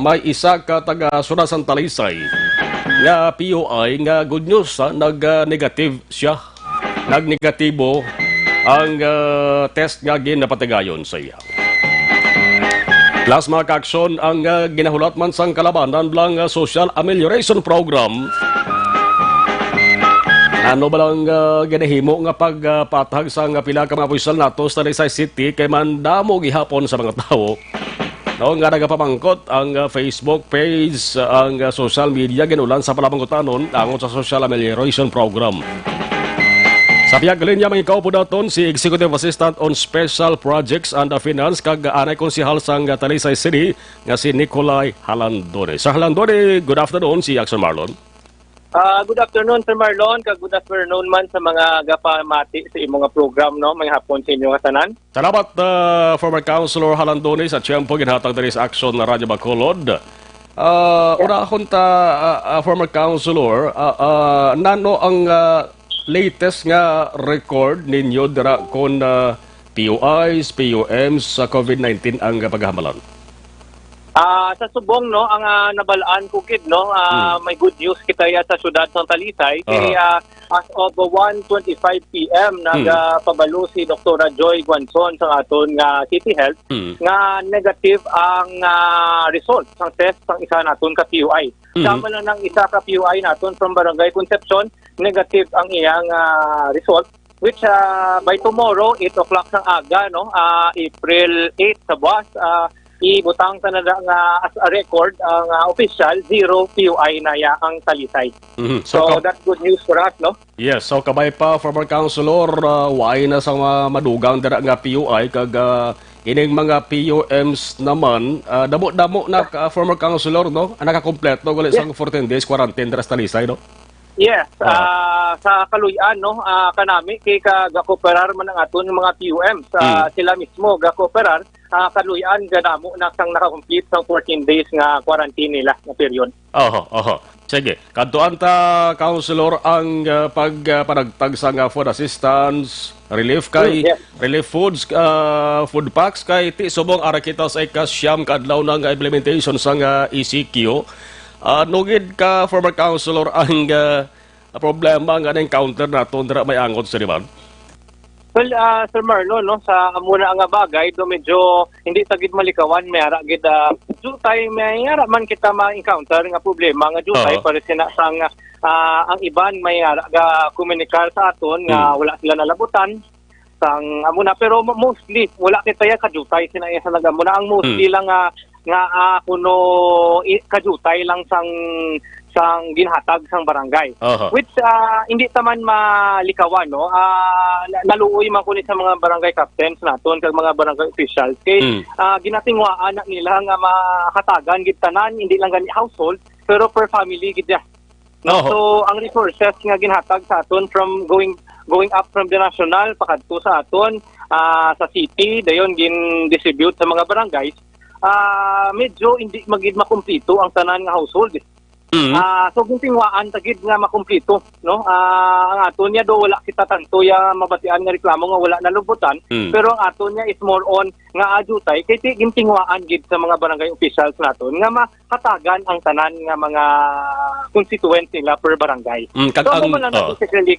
may isa ka taga siyudad sang Talisay nga P U I nga good news, ha, nag-negative siya. Nag-negatibo ang ah, test nga ginapatigayon sa iya. Plus, mga ka-aksyon, ang ah, ginahulat man sang kalabanan lang ah, social amelioration program. Ano ba lang ah, ginahimo nga pagpatag sang pila ka mga opisyal nato sa Talisay City kay mandamo gihapon sa mga tawo, no, nga nagapamangkot ang ah, Facebook page, ang ah, social media ginulan sa palabangkutanon angot sa social amelioration program. Sa pihak linya, mga kaupo naton si Executive Assistant on Special Projects and Finance kag anay konsehal sang Talisay City nga si Nicolay Halandone. Sir Halandone, good afternoon, si Action Marlon. Ah, good afternoon, Sir Marlon, kag good afternoon man sa mga gapamati sa imo nga program, no? May hapon sa inyo nga tanan. Salamat, ah, former Councilor Halandone, sa tiyempo ginhatag diri sa Action na Radyo Bacolod. Ah, unahon ta, ah, ah, former Councilor, ah, ah, nano ang ah, latest nga record ninyo dira kon ah, P U Is, P U Ms sa COVID nineteen ang paghamalan? Ah, sa subong, no, ang ah, nabalaan ko gid, no, ah, may good news kita ya sa syudad sa Talisay kay ah, As of one twenty-five p m, Hmm. nagapabalo si Doktora Joy Guanzon sa aton nga City Health Hmm. nga negative ang, ah, result sang test sang isa naton ka P U I. Mhm. Sama lang ng isa ka P U I naton from Barangay Concepcion, negative ang iyang, ah, result, which, ah, by tomorrow, eight o'clock sang aga, no, ah, April eight sa buwas, ah, ibutang ta na nga as a record ang, ah, official, zero P U I na ya ang Talisay. Mhm. So, So, kab- that's good news for us, no? Yes, so kabay pa, former councilor, ah, waay na sa mga madugang dira nga P U I, kag, ah, ining mga P U Ms naman, ah, damo-damo na, ah, former councilor, no? Ang nakakompleto, wala Yes. sang fourteen days quarantine dira sa Talisay, no? Yes, Ah. ah, sa kaluy-an, no, ah, kanami, kay ka-, gakooperar man ang aton mga P U Ms, ah, Hmm. sila mismo gakooperar, ah, kaluy-an, ganamo na sang nakakomplete sa fourteen days nga quarantine nila nga period. Oho, oho. Sige, kadtuan ta, Councilor, ang, ah, pag, ah, panagtag sa nga food assistance, relief kay, Mm, yes. relief foods, ah, food packs kay ti subong ara kita sa ika-siyam ka adlaw na nga implementation sa nga E C Q. Ano gid ka, former councilor, ang, ah, problema nga na-encounter naton dira may angot sa Diliman? Well, ah, Sir Marlon, no, sa amo na nga bagay, do medyo hindi ta gid malikawan, may ara gid, ah, jutay, may ara man kita ma-encounter nga problema nga jutay Oo. para sina sang, ah, ang iban may ara ga komunikar sa aton nga Hmm. wala sila nalabutan sang amo na, pero mo-, mostly wala kita ya kajutay sina iya sa nag-amo na, ang mostly Hmm. lang nga nga, ah, kuno i-, kajutay lang sang, sang ginhatag sang barangay. Aha. Which, ah, hindi ta man malikawan, no? Ah, na-, naluoy man kuno sa mga barangay captains naton kag mga barangay officials. Kay, Mm. ah, ginatinguhaan na nila nga mahatagan gid tanan, hindi lang gani household, pero per family gid ya. No? Oho. So, ang resources nga ginhatag sa aton from going, going up from the national pakadto sa aton, ah, sa city, dayon gin-distribute sa mga barangays, ah, medyo hindi magid makumpleto ang tanan nga household. Mm. Ah, so, gintinguhaan ta gid nga makumpleto, no? Ah, ang aton niya do, wala kita tanto ya mabatian nga reklamo nga wala nalubutan, Mm. pero ang aton niya is more on nga ajutay kay ti-, gintinguhaan gid sa mga barangay officials naton nga ma-, hatagan ang tanan nga mga constituents nila per barangay. Mm, kag So, amo ang, man lang oh. natin sa Clearly,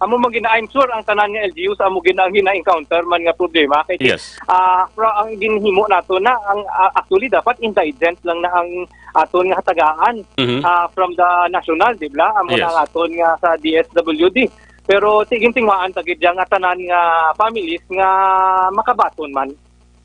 amo man gina-, I'm sure ang tanan nga L G Us amo gina-, gina-encounter man nga problema kay Yes. ah, pero ang ginhimo nato na ang, ah, actually dapat indigent lang na ang aton nga hatagaan, Mhm. ah, from the national, di ba? Amo Yes. na ang aton nga sa D S W D. Pero ti-, gintinguhaan ta gid nga tanan nga families nga makabaton man,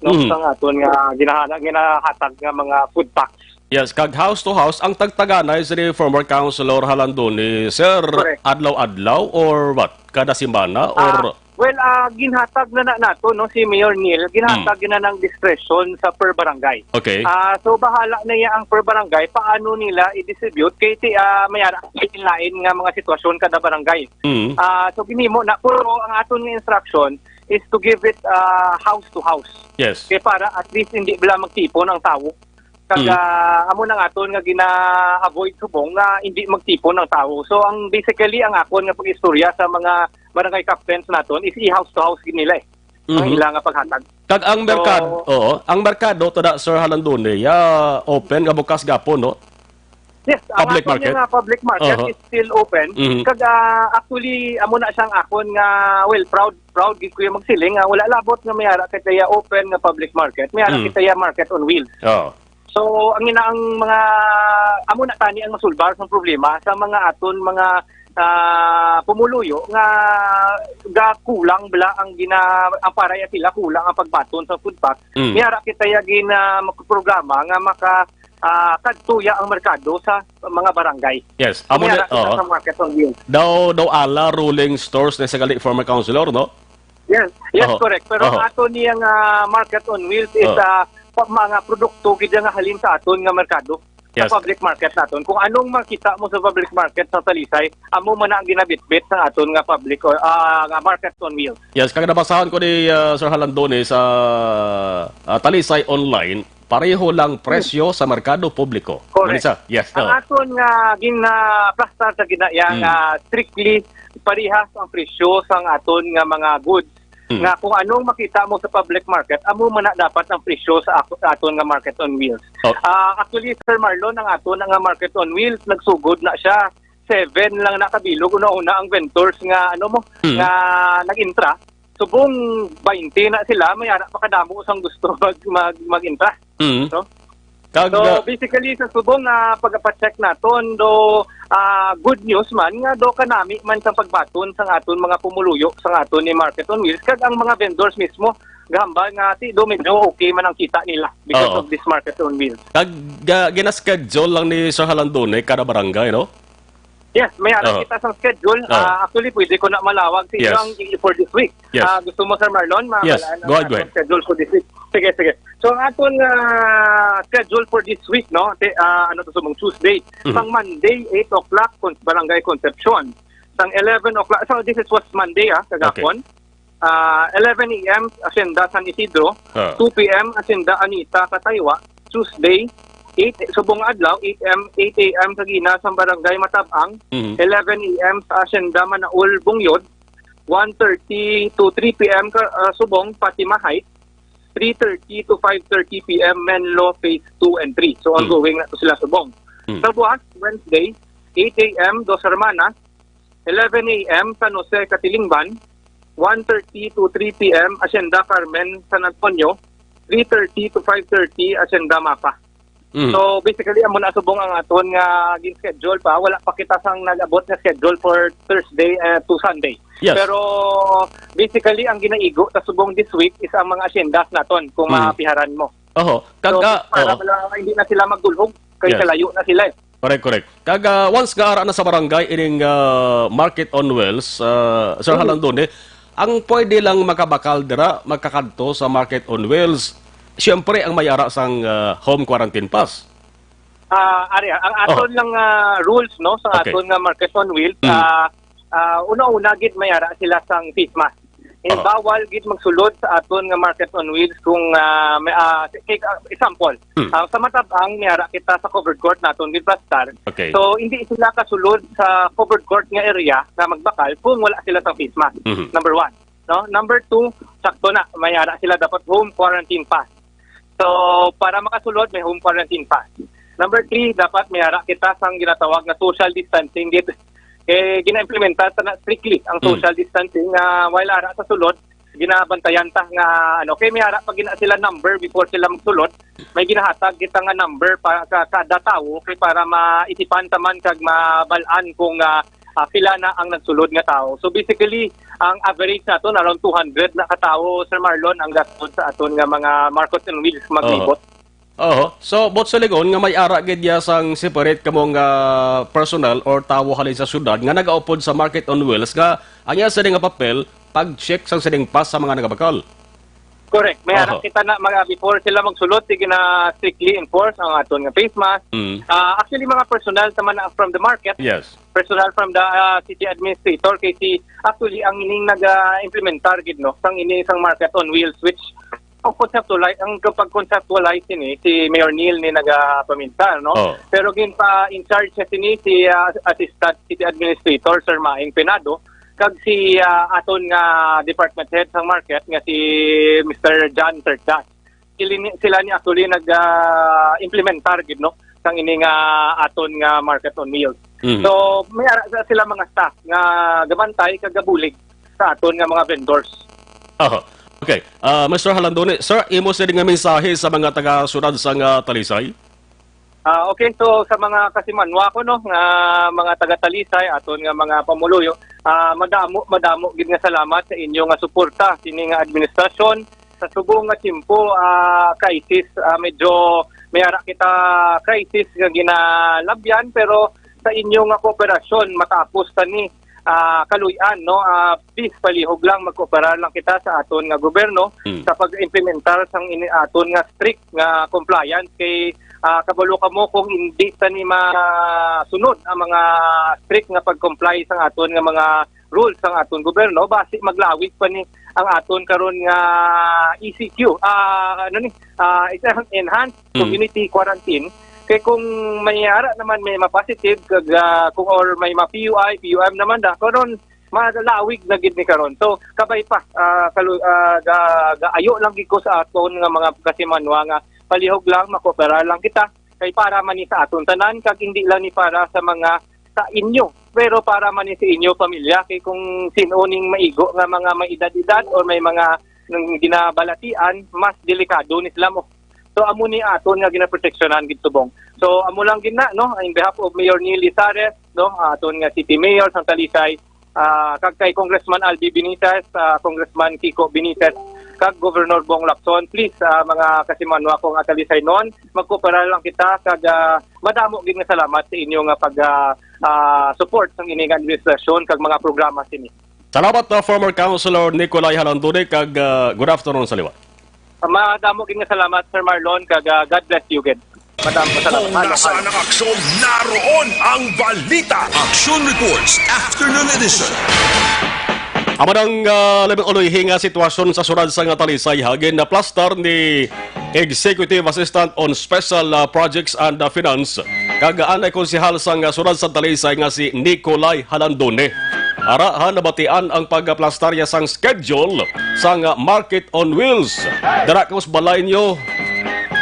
no, Mhm. sa aton nga ginahana-, ginahatag nga mga food packs. Yes, kag house to house, ang tagtaganay si former Councilor Halandoni, sir, Correct. adlaw-adlaw or what? Kada semana or Ah, well, ah, ginhatag na, na nato, no, si Mayor Neil, ginhatag Hmm. na ng discretion sa per barangay. Okay. Ah, so, bahala na iya ang per barangay, paano nila i-distribute, kay ti-, ah, may ara-, lain nga mga sitwasyon kada barangay. Mm. Ah, so, ginhimo na, pero ang aton nga instruction is to give it, ah, house to house. Yes. Kay para at least hindi bala magtipon ang tawo. Kag, Mm. ah, amo nang aton nga gina-avoid subong nga hindi magtipon ang tawo. So, ang basically, ang akon nga pag-istorya sa mga barangay captains naton is i-house to house gid nila eh. Ang Mhm. ila nga paghatag. Kag ang So, merkado, oo, ang merkado to da, Sir Halandone, ya open nga bukas gapon, no? Yes, ang Public aton market? nga public market Oho. is still open. Mhm. Kag, ah, actually, amo na siyang akon nga, well, proud, proud gid ko yung magsiling nga wala labot nga may ara kita ya open nga public market, may ara Mm. kita ya market on wheels. Oo. So, ang ina ang mga, amo na tani ang masulbar sa problema sa mga aton mga, ah, pumuluyo nga gakulang bala ang gina-, ang para ya sila kulang ang pagbaton sa food pack. Mm. May ara kita ya gina-, magprograma nga maka, ah, kadto ya ang merkado sa mga barangay. Yes, amo May na, ara kita oo. sa market on wheels. Daw, daw ala ruling stores na sa gali former councilor, no? Yes, yes, Oho. correct. Pero Oho. ang ato niya nga market on wheels is, Oh. ah, pa-, mga produkto gid nga halin sa aton nga merkado, Yes. sa public market naton. Kung anong makita mo sa public market sa Talisay, amo man ang ginabitbit sa aton nga public or, ah, nga market on wheels. Yes, kag nabasahon ko ni, ah, Sir Halandone sa, ah, Talisay Online, pareho lang presyo sa merkado publiko. Correct. Manisa? Yes, Ang oo. aton nga ginaplastar sa ginaya Mm. nga strictly parehas ang presyo sa aton nga mga goods, Mm. nga kung anong makita mo sa public market, amo man na dapat ang presyo sa ako, sa aton nga market on wheels. Oh. Ah, actually, Sir Marlon, ang aton nga market on wheels, nagsugod na siya seven lang na kabilog una-una ang vendors nga, ano mo, Mm. nga nag-intra. Subong twenty na sila, may ara pa kadamo sang gusto mag, mag, mag-intra. Mm. No? Kag, So, ah, basically, sa subong nga pagpacheck naton, do, ah, good news man nga do kanami man sang pagbaton sang aton mga pumuluyo sang aton ni Market on Wheels, kag ang mga vendors mismo gahambal nga ti do medyo okay man ang kita nila because Oo. of this Market on Wheels. Kag, ah, gina-schedule lang ni Sir Halandone kada barangay, no? Yes, may ara Oo. kita sang schedule. Oo. Ah, actually, pwede ko na malawag sa inyo Yes. ang i-, for this week. Yes. Ah, gusto mo, Sir Marlon, Yes. mabalaan ang Go ahead, go aton ahead. schedule for this week? Sige, sige. So, ang aton, ah, schedule for this week, no? Te, ah, ano to, subong Tuesday. Mhm. Sang Monday, eight o'clock, Con-, Barangay Concepcion. Sang eleven o'clock, so this is was Monday, ah, Okay. kagahapon. Ah, eleven a m, Hacienda San Isidro. Ah. Two p m, Hacienda Anita, Cataywa. Tuesday, eight, subong adlaw, eight m, eight a m sa Ginas, ang Barangay Matab-ang. Mhm. Eleven a m sa Hacienda Manaol, Bong-yod. One thirty to three p m ka, ah, subong Fatima Heights. Three thirty to five thirty p m Menlo Phase two and three. So, Hmm. ongoing na to sila subong. Hmm. Sa buwas, Wednesday, eight a m Dos Hermanas, eleven a m San Jose, Catilingban, one thirty to three p m Hacienda Carmen, San Antonio, three thirty to five thirty Hacienda Mapa. Mm. So, basically, amo na subong ang aton nga gin-schedule pa. Wala pa kita sang nag-abot nga schedule for Thursday, eh, to Sunday. Yes. Pero, basically, ang ginaigo sa subong this week is ang mga haciendas naton, kung Mm. mapiharan mo. Oho. Kag, So, ah, para oo. wala, hindi na sila magdulhog, kay Yes. kalayo na sila, eh. Correct, correct. Kag, ah, once nga ara na sa barangay ining, ah, Market on Wheels, ah, Sir Mm. Halandone, ang pwede lang makabakal dira, makakadto sa Market on Wheels, siyempre ang may ara sang, ah, home quarantine pass. Ah, ari, ang Oh. aton lang, ah, rules, no, sa Okay. aton nga Market on Wheels, Mm. ah, ah, una-una gid may ara sila sang face mask. And Oh. bawal gid magsulod sa aton nga Market on Wheels kung, ah, may, ah, take, ah, example, Mm. ah, sa Matab-ang may ara kita sa covered court naton gid, Pastor. Okay. So, hindi sila kasulod sa covered court nga area nga magbakal kung wala sila sang face mask. Mhm. Number one. No? Number two, sakto na, may ara sila dapat home quarantine pass. So, para makasulod, may home quarantine pass. Number three, dapat may ara kita sang ginatawag nga social distancing gid. Eh, gina-implementa ta na strictly ang Hmm. social distancing nga while ara sa sulod, ginabantayan ta nga, ano, kay may ara pa gina sila number before sila magsulod. May ginahatag kita nga number pa ka-, kada tawo kay para maisipan ta man kag mabal-an kung, ah, ah, pila na ang nagsulod nga tawo. So, basically, ang average naton around two hundred na ka tawo, Sir Marlon, ang gasulod sa aton nga mga Market on Wheels maglibot. Oho. So, buot silingon nga may ara gid ya sang separate kamo nga personnel or tawo halin sa syudad nga nagaupod sa Market on Wheels nga ang iya sini nga papel pag-check sang sining pass sa mga nagabakal? Correct. May ara Oho. kita na mga before sila magsulod, sige na strictly enforce ang aton nga face mask. Mm. Ah, actually, mga personnel naman na from the market, Yes. personnel from the, ah, city administrator, kay si, actually, ang ining nag-implementar gid, no, sang ini sang Market on Wheels, which ang conceptualize, ang pag-conceptualize ini si Mayor Neil ni nagapamintar, no? Oh. Pero gin pa in charge siya sini si, ah, Assistant City Administrator, Sir Maing Penado, kag si, ah, aton nga department head sang market nga si Mister John Terdas. Sila ni, sila ni actually nag, ah, implementar gid, no, sang ini nga aton nga Market on Wheels. Mhm. So, may ara sa sila mga staff nga gabantay kag gabulig sa aton nga mga vendors. Aha. Okay. Ah, Mister Halandone, sir, imo sini nga mensahe sa mga taga-syudad sang, ah, Talisay? Ah, okay, so sa mga kasimanwa ko, no, nga mga taga-Talisay, aton nga mga pamuluyo, ah, madamo, madamo gid nga salamat sa inyo nga suporta sini nga administrasyon. Sa subong nga tiyempo, ah, crisis, ah, medyo may ara kita crisis nga ginalabyan, pero sa inyo nga kooperasyon matapos ta ni, ah, kaluy-an, no? Ah, please, palihog lang, magkooperar lang kita sa aton nga gobyerno Hmm. sa pag-implementar sang ini aton nga strict nga compliance kay, ah, kabalo kamo kung hindi ta ni masunod ang mga strict nga pag-comply sang aton nga mga rules sang aton gobyerno, basi maglawig pa ni ang aton karon nga E C Q, ah, ano ni, ah, it's an enhanced Hmm. community quarantine. Kay kung may ara naman may ma-positive kag, ah, kung or may ma-P U I, P U M naman da, karon malawig na gid ni karon. So, kabay pa, ah, kalu-, ah, ga-, gaayo lang gid ko sa aton nga mga kasimanwa nga palihog lang, makooperar lang kita. Kay para man ni sa aton tanan, kag hindi lang ni para sa mga, sa inyo, pero para man ni sa inyo pamilya, kay kung sin-o ning maigo nga mga may edad-edad or may mga nang ginabalatian, mas delikado ni sila mo. So amo ni aton nga ginaproteksyonan gid subong. So amo lang gid na, no, in behalf of Mayor Neil Lizares, no, aton nga City Mayor sang Talisay, ah, kag kay Congressman Albi Benitez, ah, Congressman Kiko Benitez, kag Governor Bong Lacson, please, ah, mga kasimanwa ko nga Talisaynon, magkooperar lang kita kag, ah, madamo gid nga salamat sa inyo nga pag, ah, ah, support sang ini nga administrasyon kag mga programa sini. Salamat, uh, former Councilor Nicolay Halandone, kag, uh, good afternoon sa liwat. Madamo gid nga salamat, Sir Marlon, kag, uh, God bless you gid. Madamo nga salamat. Kung nasaan ang aksyon, naroon ang balita. Action Reports, Afternoon Edition. Amo nang, uh, labing uluyhi nga sitwasyon sa syudad sang Talisay, ha, ginaplastar ni Executive Assistant on Special, uh, Projects and, uh, Finance, kag anay konsehal sang, uh, syudad sa Talisay nga si Nicolay Halandone. Ara, ha, nabatian ang pagplastarya sang schedule sang, uh, Market on Wheels. Dira kamo sa balay nyo,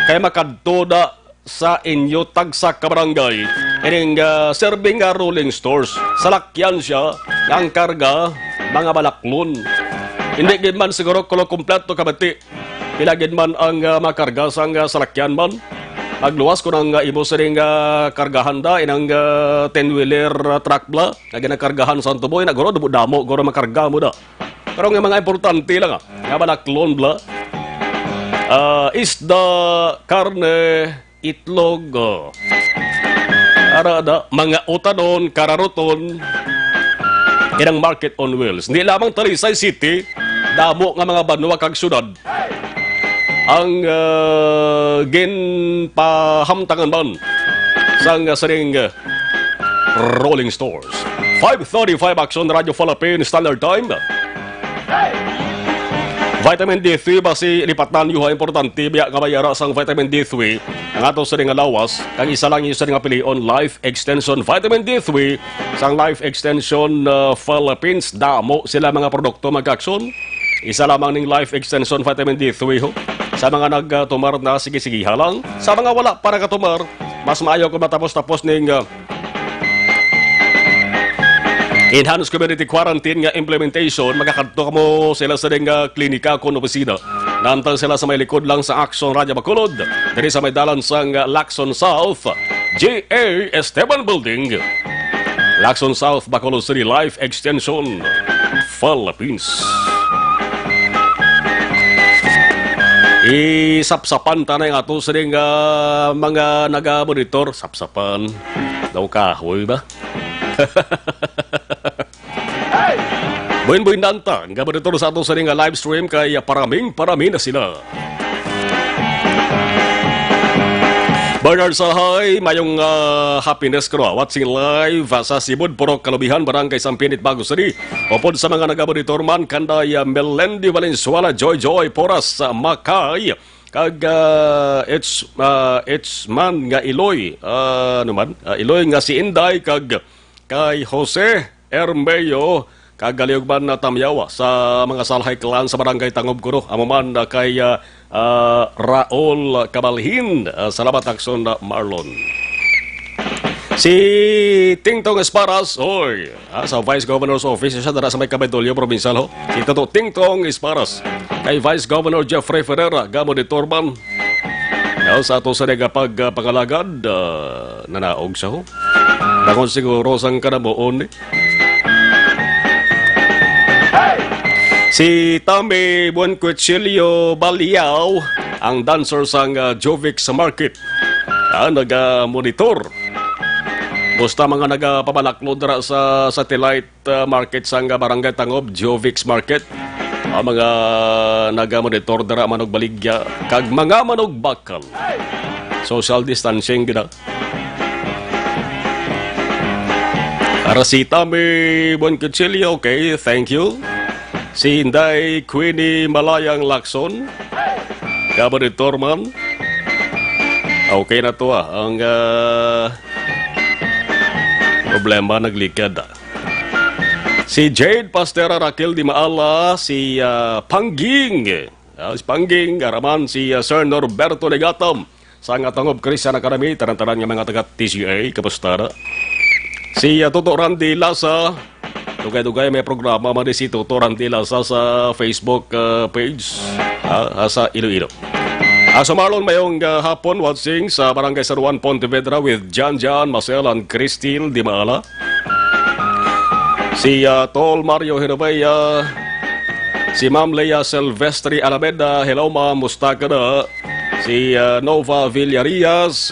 kay makadto na sa inyo tagsa ka barangay ining, ah, serving nga rolling stores. Salakyan siya nga ang karga, mga balaklon. Hindi gid man siguro kulo kompleto kabati. Pila gid man ang, ah, makarga sang, ah, salakyan man. Magluwas ko nang, ah, imo sining, ah, kargahan da, inang, ah, ten-wheeler, ah, truck bla, nga ginakargahan sa tuboy, na guro, damo, guro makarga mo da. Pero nga mga importante lang, ah, nga balaklon bla. Ah, isda, karne, itlog, oh. Ara da, mga utanon, kararuton, inang Market on Wheels. Hindi lamang Talisay City, damo nga mga banwa kag syudad ang, ah, ginpahamtangan man sang, ah, sining, ah, rolling stores. Five thirty-five, Action Radio Philippine Standard Time. Vitamin D three, basi lipatan niyo ha, importante biya nga may ara sang vitamin D three ang ato sa nga lawas, kag isa lang yun sa nga pilion, Life Extension Vitamin D three sang Life Extension, uh, Philippines. Damo sila mga produkto, mga ka-aksyon. Isa lamang ning Life Extension Vitamin D three, ho. Sa mga nagtumar na, sige-sige ha lang. Sa mga wala pa nagatumar, mas maayo kung matapos-tapos ning, uh, Enhanced Community Quarantine nga implementation, makakadto kamo sila sa ding, ah, klinika kon opisina. Naantang sila sa may likod lang sa Action Radio Bacolod, diri sa may dalan sang, ah, Lacson South, J A Esteban Building, Lacson South, Bacolod City, Life Extension, Philippines. Isapsapan ta na yung ato sa ding, ah, mga naga-monitor. Sapsapan. Daw kahoy ba? Buin-buin danta nga monitor sa ato sa nga live stream kay paraming parami na sila. Bernard Sahay, mayong, ah, hapiness ko, watching live, ah, sa Sibod, Purok Kalubihan, Barangay Sampinit, Bago City. Upod sa mga nagamonitor man, kanday, ah, Melendi Valenzuela, Joy Joy, Poras, ah, Makay, kag, ah, it's, ah, it's man nga Iloy, ah, ano man, ah, Iloy nga si Inday, kag kay Jose Ermeo, kag Galiog man na Tamyawa sa mga Salhay Clan sa Barangay Tangob Kuno. Amo man, ah, kay, ah, ah, Raul Cabalhin. Ah, salamat, Action, ah, Marlon. Si Tingtong Esparas, oy, ah, sa Vice Governor's Office siya dara sa may Kapitolyo Provincial, ho. Si Tato Tingtong Esparas. Kay Vice Governor Jeffrey Ferreira, gamo ni Torban. Yaw sa ato sa nagapag, ah, pangalagad, ah, nanaog sa ho. Bangon siguro sang kanamuon, eh. Si Tommy Buencuchillo Baliao, ang dancer sang, ah, Jovix Market, ah, naga-monitor. Busta mga nagapabalaklod dira sa satellite, ah, market sang Barangay Tangob, Jovix Market. Ang mga naga-monitor dira, manugbaligya, kag mga manugbakal. Social distancing gid, ah. Arasita mi, Buen Cuchillo, okay, thank you. Si Inday Queenie Malayang Lacson, Gabon Torman. Okay na to, ah. Ang, ah, problema naglikad, ah. Si Jade Pastera, Raquel Di Maala, si, ah, Pangging. Ah, si Pangging, araman si, ah, Sir Norberto Legatam. Sa nga Tangob Christian Academy, tanan-tanan nga mga taga T C A, kamusta na? Si, ah, Toto Randy Lasa. Dugay-dugay may programa man si Toto Randy Lasa sa Facebook, ah, page, ah, ah, sa Iloilo. Ah, sa Marlon, mayong, ah, hapon, watching sa Barangay San Juan, Pontevedra with Jan Jan, Marcel, and Christine Dimaala. Si, ah, Tol Mario Hinovea, si Ma'am Lea Silvestre Alameda, hello ma'am, musta ka na? Si, ah, Nova Villarias,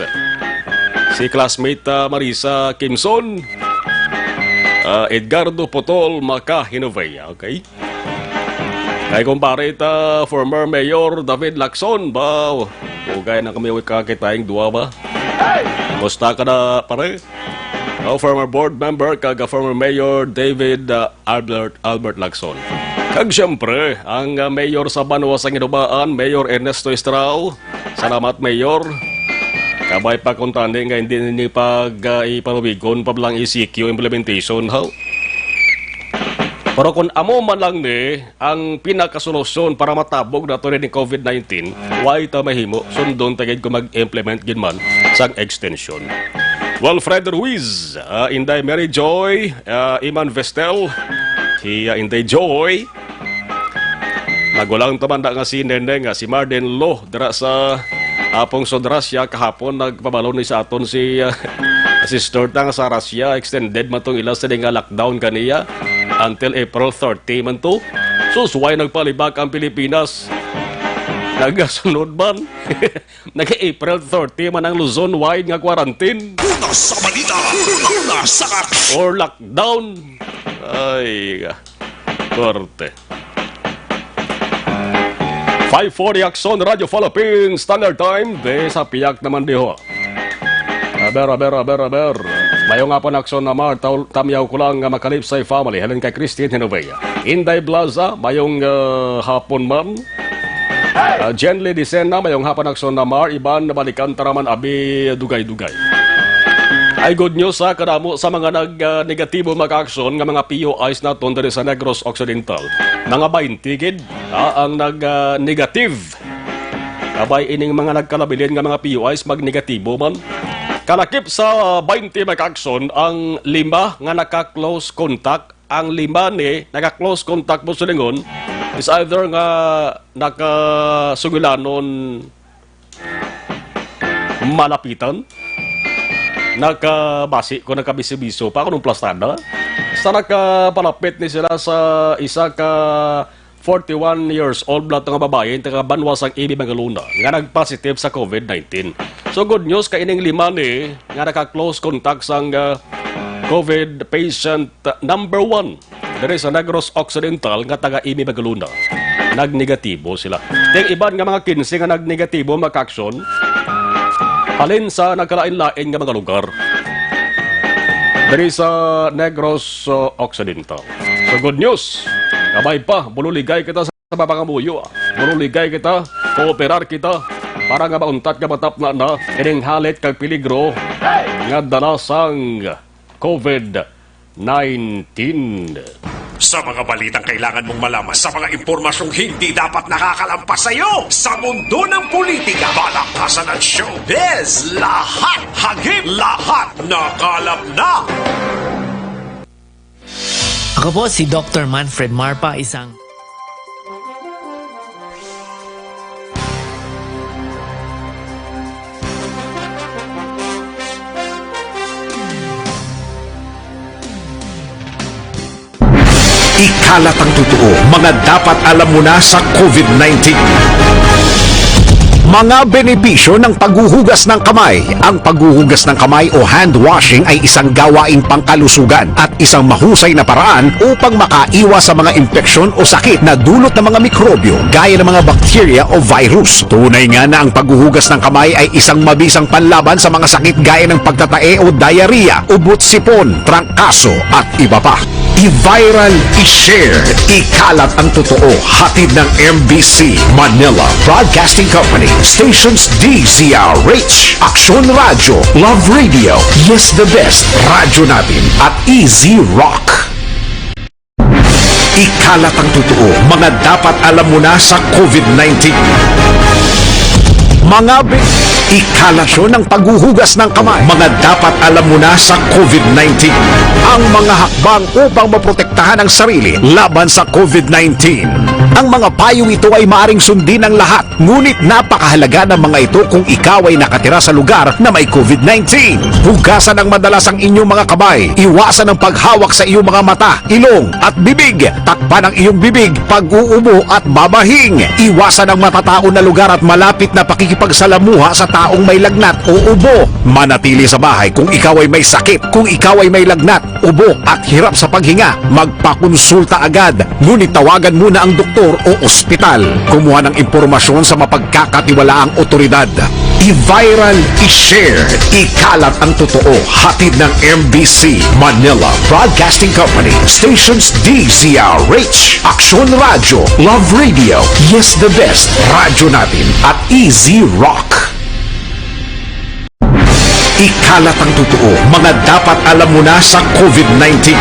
si classmate, ah, Marisa Kimson, ah, Edgardo Potol Maca Hinovea, okay? Kay kumpare ta, former Mayor David Lacson, ba? Ugay na kami kakitaing duwa ba? Musta ka na, pare? Oh, former board member kag former Mayor David, ah, Albert, Albert Lacson. Kag siyempre, ang, ah, mayor sa banwa sang Inubaan, Mayor Ernesto Estrao. Salamat, Mayor. Kabay pa kuntani nga hindi ni pag, ah, ipalubigon pa lang E C Q implementation, ha? Pero kung amo man lang ni ang pinakasolusyon para matabog nato ni COVID nineteen, way ta mahimo, sundon ta gid kung mag-implement gid man sang extension. Wilfred Ruiz, ah, Inday Mary Joy, ah, Iman Vestel, si, ah, Inday Joy. Nagulang ta man da nga si Nene nga si Marden Lo dira sa Apong Sud Russia kahapon nagpabalo ni sa aton si, ah, Sister ta nga sa Russia, extended man tong ila sa nga lockdown kaniya until April thirty man to. Sus, way nagpalibak ang Pilipinas. Nagasunod man. Nag-April thirty man ang Luzon wide nga quarantine. Una sa balita, una sa aksyon. Or lockdown. Ay, korte. Five forty Aksyon, Radyo Philippines, Standard Time, de sa piyak naman diho. Aber, aber, aber, aber. Mayong hapon, Aksyon Namar, taw-, tamyaw ko lang nga makalipsay family. Halin kay Christine Hinovea. Inday Blaza, mayong, ah, hapon man. Ah, Jenly Dicena, mayong hapon, Aksyon Namar. Iban, nabalikan taraman abi dugay-dugay. Ay, good news sa kadamo sa mga nag, ah, negatibo mag-aksyon nga mga P U Is naton diri sa Negros Occidental. Mga baynte gid, ah, ang nag, ah, negative. Kabay ining mga nagkalabilin nga mga P U Is mag-negatibo man. Kalakip sa baynte mag-aksyon ang lima nga naka-close contact, ang lima ni naka-close contact mo silingon is either nga nakasugilanon malapitan, nakabasi ko nakabisibiso pa kunong plastada, sa nakapalapit ni sila sa isa ka forty-one years old bala nga babayi taga banwa sang Ibi Magalona nga nag-positive sa COVID nineteen. So, good news kay ining lima ni nga naka-close contact sang, ah, COVID patient, ah, number one diri sa Negros Occidental nga taga Ibi Magalona. Nagnegatibo sila. Ting iban nga mga kinse nga nagnegatibo mag-aksyon halin sa nagkalain-lain nga mga lugar diri sa Negros, uh, Occidental. So, good news. Kabay pa, bululigay kita sa mga pangamuyo. Bululigay kita, kooperar kita, para nga mauntat nga matapna na ining halit kag peligro nga dala sang COVID nineteen. Sa mga balitang kailangan mong malaman, sa mga impormasyong hindi dapat nakakalampas sa iyo, sa mundo ng politika, palakpasan at showbiz, lahat hagip, lahat nakalap na. Ako po si Doktor Manfred Marpa, isang Ikalat ang totoo, mga dapat alam mo na sa COVID nineteen. Mga benepisyo ng paghuhugas ng kamay. Ang paghuhugas ng kamay o hand washing ay isang gawaing pangkalusugan at isang mahusay na paraan upang makaiwas sa mga impeksyon o sakit na dulot ng mga mikrobyo gaya ng mga bakterya o virus. Tunay nga na ang paghuhugas ng kamay ay isang mabisang panlaban sa mga sakit gaya ng pagtatae o diarrhea, ubot-sipon, trangkaso, at iba pa. I-viral, i-share, ikalat ang totoo. Hatid ng M B C Manila Broadcasting Company, stations D Z R H, Aksyon Radyo, Love Radio, Yes the Best, Radyo Natin, at Easy Rock. Ikalat ang totoo, mga dapat alam mo na sa COVID nineteen. Mga bi-, ikalasyon ng paghuhugas ng kamay. Mga dapat alam mo na sa COVID nineteen. Ang mga hakbang upang maprotektahan ang sarili laban sa COVID nineteen. Ang mga payo ito ay maaring sundin ng lahat, ngunit napakahalaga ng mga ito kung ikaw ay nakatira sa lugar na may COVID nineteen. Hugasan ng madalas ang inyong mga kamay. Iwasan ang paghawak sa iyong mga mata, ilong, at bibig. Takpan ang iyong bibig pag-uubo at babahing. Iwasan ang matataon na lugar at malapit na pakikipagsalamuha sa taong may lagnat o ubo. Manatili sa bahay kung ikaw ay may sakit. Kung ikaw ay may lagnat, ubo, at hirap sa paghinga, magpakonsulta agad. Ngunit tawagan muna ang doktor o ospital. Kumuha ng impormasyon sa mapagkakatiwalaang otoridad. I-viral, i-share, ikalat ang totoo. Hatid ng M B C Manila Broadcasting Company. Stations D Z R H, Aksyon Radyo, Love Radio, Yes the Best, Radyo Natin, at Easy Rock. Ikalat ang totoo, mga dapat alam mo na sa COVID nineteen.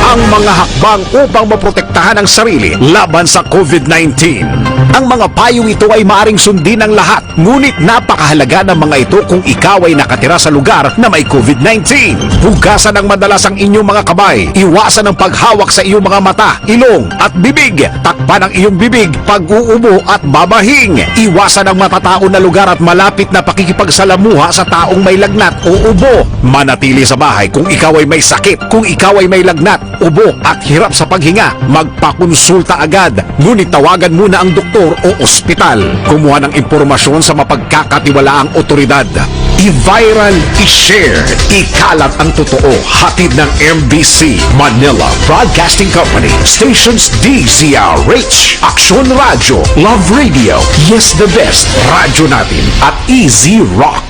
Ang mga hakbang upang maprotektahan ang sarili laban sa COVID nineteen. Ang mga payo ito ay maaring sundin ng lahat, ngunit napakahalaga ng mga ito kung ikaw ay nakatira sa lugar na may COVID nineteen. Hugasan ng madalas ang inyong mga kamay. Iwasan ang paghawak sa iyong mga mata, ilong, at bibig. Takpan ang iyong bibig pag-uubo at babahing. Iwasan ang matataon na lugar at malapit na pakikipagsalamuha sa taong may lagnat o ubo. Manatili sa bahay kung ikaw ay may sakit. Kung ikaw ay may lagnat, ubo, at hirap sa paghinga, magpakonsulta agad. Ngunit tawagan muna ang doktor o ospital. Kumuha ng impormasyon sa mapagkakatiwalaang otoridad. I-viral, i-share, ikalat ang totoo. Hatid ng M B C Manila Broadcasting Company. Stations D Z R H, Aksyon Radyo, Love Radio, Yes the Best, Radyo Natin, at Easy Rock.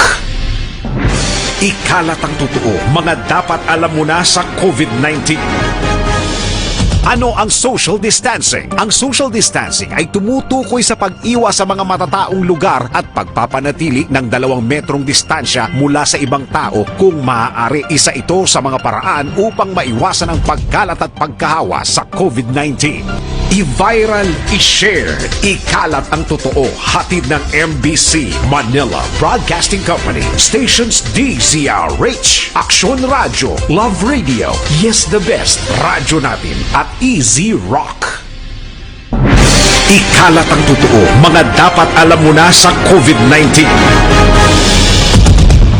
Ikalat ang totoo, mga dapat alam mo na sa COVID nineteen. Ano ang social distancing? Ang social distancing ay tumutukoy sa pag-iwas sa mga matataong lugar at pagpapanatili ng dalawang metrong distansya mula sa ibang tao kung maaari. Isa ito sa mga paraan upang maiwasan ang pagkalat at pagkahawa sa COVID nineteen. I-viral, i-share, ikalat ang totoo. Hatid ng M B C Manila Broadcasting Company. Stations D Z R H, Aksyon Radyo, Love Radio, Yes the Best, Radyo Natin, at Easy Rock. Ikalat ang totoo, mga dapat alam mo na sa COVID nineteen.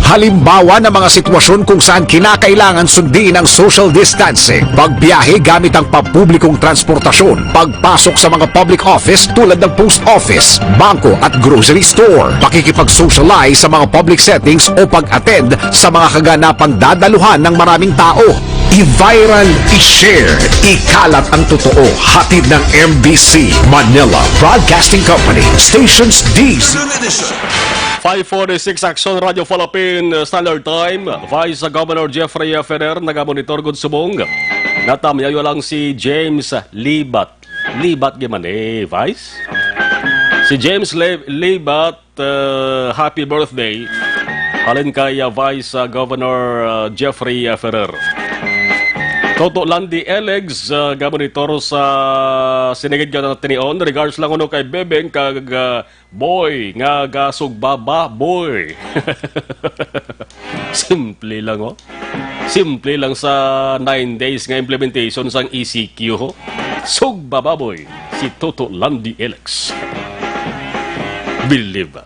Halimbawa ng mga sitwasyon kung saan kinakailangan sundin ang social distancing, pagbiyahe gamit ang pampublikong transportasyon, pagpasok sa mga public office tulad ng post office, bangko at grocery store, pakikipag-socialize sa mga public settings o pag-attend sa mga kaganapang dadaluhan ng maraming tao. I-viral, i-share, ikalat ang totoo. Hatid ng M B C Manila Broadcasting Company. Stations D Z. Five forty-six Aksyon Radyo Philippine Standard Time. Vice Governor Jeffrey Ferrer nagamonitor gud subong. Natamyayo lang si James Libat. Libat gyud man eh, Vice? Si James Le- Libat, uh, happy birthday. Halin kay, uh, Vice, uh, Governor, uh, Jeffrey, uh, Ferrer. Toto Landy Elegs, uh, gamonitor sa sinigid nga tinion. Regards lang kuno kay Bebeng kag, uh, Boy nga gasugbaba, boy. Simple lang, oh. Simple lang sa nine days nga implementation sang E C Q, oh. Sugbaba, boy, si Toto Landy Elegs. Believe.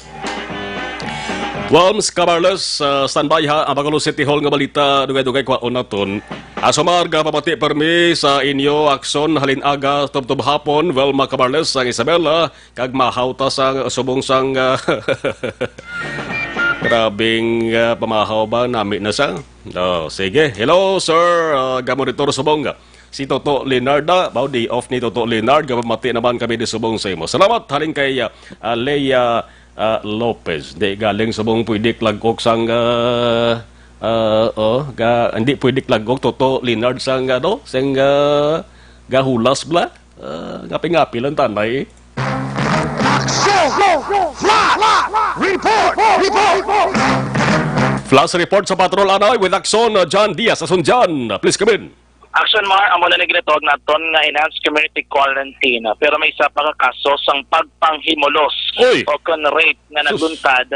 Worms, Camarles, uh, standby ha. Ang Bacolod City Hall nga balita, dugay-dugay kwaon naton. Asomar, gapamati permi sa inyo aksyon halin aga tubtob hapon. Welma Camarles, ang Isabela, kag mahaw ta sa subong sang, ah, grabing, ah, pamahaw ba? Nami na sa. Oh, sige. Hello, sir. Ah, gamonitor subong. Si Toto Leonard na. Bao, day off ni Toto Leonard. Gapamati naman kami di subong sa imo. Salamat. Halin kay, ah, ah, Lea, ah, Lopez. Di galing subong pwede klagkok sang, ah, ah, oh, ga, hindi pwede klagkok Toto Leonard sang, ano, sang, ah, gahulas bla. Ah, ngapi-ngapi lang tanay. Action! Flash! Report! Report! Flash report sa Patrol Anay with Action, uh, John Diaz. Action, John. Please come in. Action Mar, amo na ni ginatawag naton nga enhanced community quarantine. Pero may isa pa ka kaso sang pagpanghimulos Uy! o kon rape nga Sus! nagluntad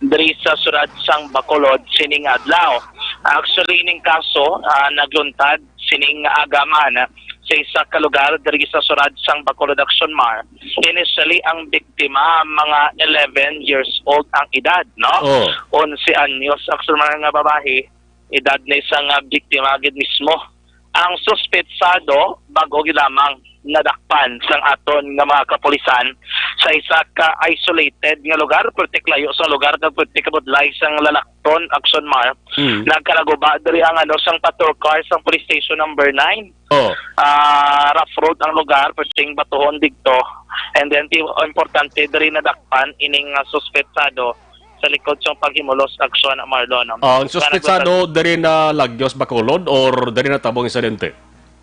diri sa siyudad sang Bacolod sining adlaw. Actually, ining kaso, ah, nagluntad sining aga man sa isa ka lugar diri sa siyudad sang Bacolod, Action Mar. Initially, ang biktima mga eleven years old ang edad, no? Oh. Onse anyos, Action Mar, nga babayi, edad ni sang, ah, biktima gid mismo. Ang suspetsado, bag-o gid lamang nadakpan sang aton nga mga kapulisan sa isa ka isolated nga lugar, perti ka layo sa lugar kag perti ka budlay sang Lalakton, Action Mar. Mm. Nagkalaguba diri ang, ano, sang patrol car sang Police Station Number Nine. Oh. Ah, rough road ang lugar, perting batuhon digto. And then, ti-, importante diri nadakpan ining, ah, suspetsado sa likod sang paghimulos, Action Mar, no? Oh, ang Nga suspetsado nagluntad diri na Lagueos, Bacolod, or diri na tabong insidente?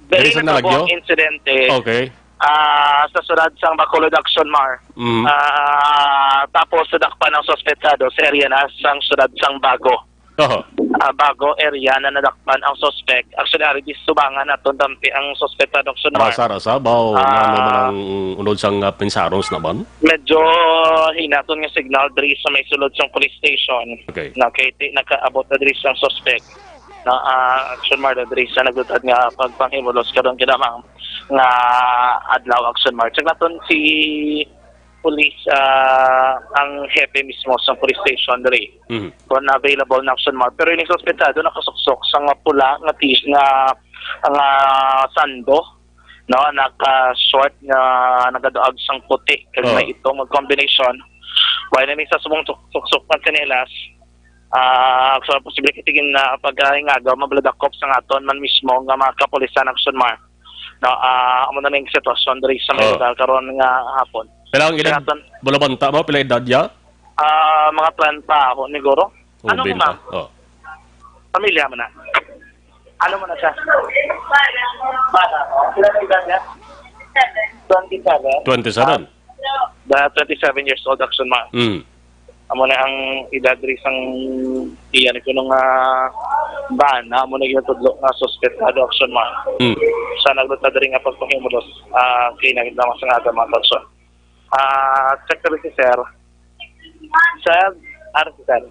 Diri Diri sa na tabong Nalagyo? insidente. Okay. Ah, sa siyudad sang Bacolod, Action Mar. Mm. Ah, tapos sa dakpan ang suspetsado sa area na sang siyudad sang Bago. Oho. Ah, Bago area na nadakpan ang suspect. Actually, ari di subangan naton tampi ang suspetsado, Action Mar. Rasa, rasa, baw, Ah. ano man ang unod sang, ah, pensarons naman? Medyo hinaton nga signal diri sa may sulod sang police station. Okay. Na kay ti-, nakaabot na diri sang suspect. Na, ah, Action Mar, diri sa nagluntad nga pagpanghimulos karon kinamang nga adlaw, Action Mar. Check naton si police, ah, ang hepe mismo sa police station diri. Mhm. Kung available na, Action Mar. Pero ining suspetsado nakasuksok sa nga pula nga t-, nga, nga sando, no, naka-short nga nagaduag sang puti kag Oh. may itom nga combination. While na may sa subong suk-, suksok nga tsinelas, ah, so posible kitigin na pagkaingagaw, mabaladakop sa aton man mismo nga mga kapulisan, Action Mar. No, ah, amo na ning sitwasyon diri sa may Oh. lugar karon nga hapon. Pila ang edad? Kaya tan- Bulabanta mo, pila edad ya? Ah, mga trenta ako, siguro. Oh, Ano mo, binta. ma'am? Oh. Pamilya mo na? Ano mo na siya? Bata. Pila na edad niya? Twenty-seven. Twenty-seven? Ah, the twenty-seven years old, Action Mar. Mm. Amo na ang edad diri sang iya ni kuno nga bana, amo na ginatudlo nga suspetsado, Action Mar. Mm. Sa nagluntad diri nga pagpanghimulos, ah, kay nagdama sa nga mga person. Ah, check na si sir. Sir, ano si sir?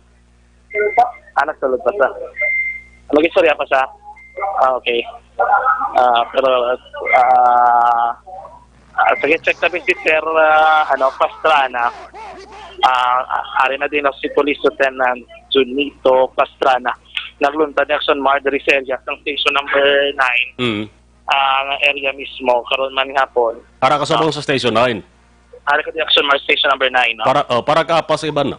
Ah, nagsulod pa sa. Mag-istorya pa sa. Ah, okay. Ah, pero, ah, ah, sige, check na si sir, ah, ano, Pastrana. Ah, ah, ari na din si Police Lieutenant Junito Pastrana. Nagluntad ni Action Mar diri sa area sang station number nine. Mm. Ah, nga area mismo, karon man hapon. Para kasabong Ah. sa station nine. Ari ka di Action Mar station number nine, no? Para, oh, para kaapas iban na.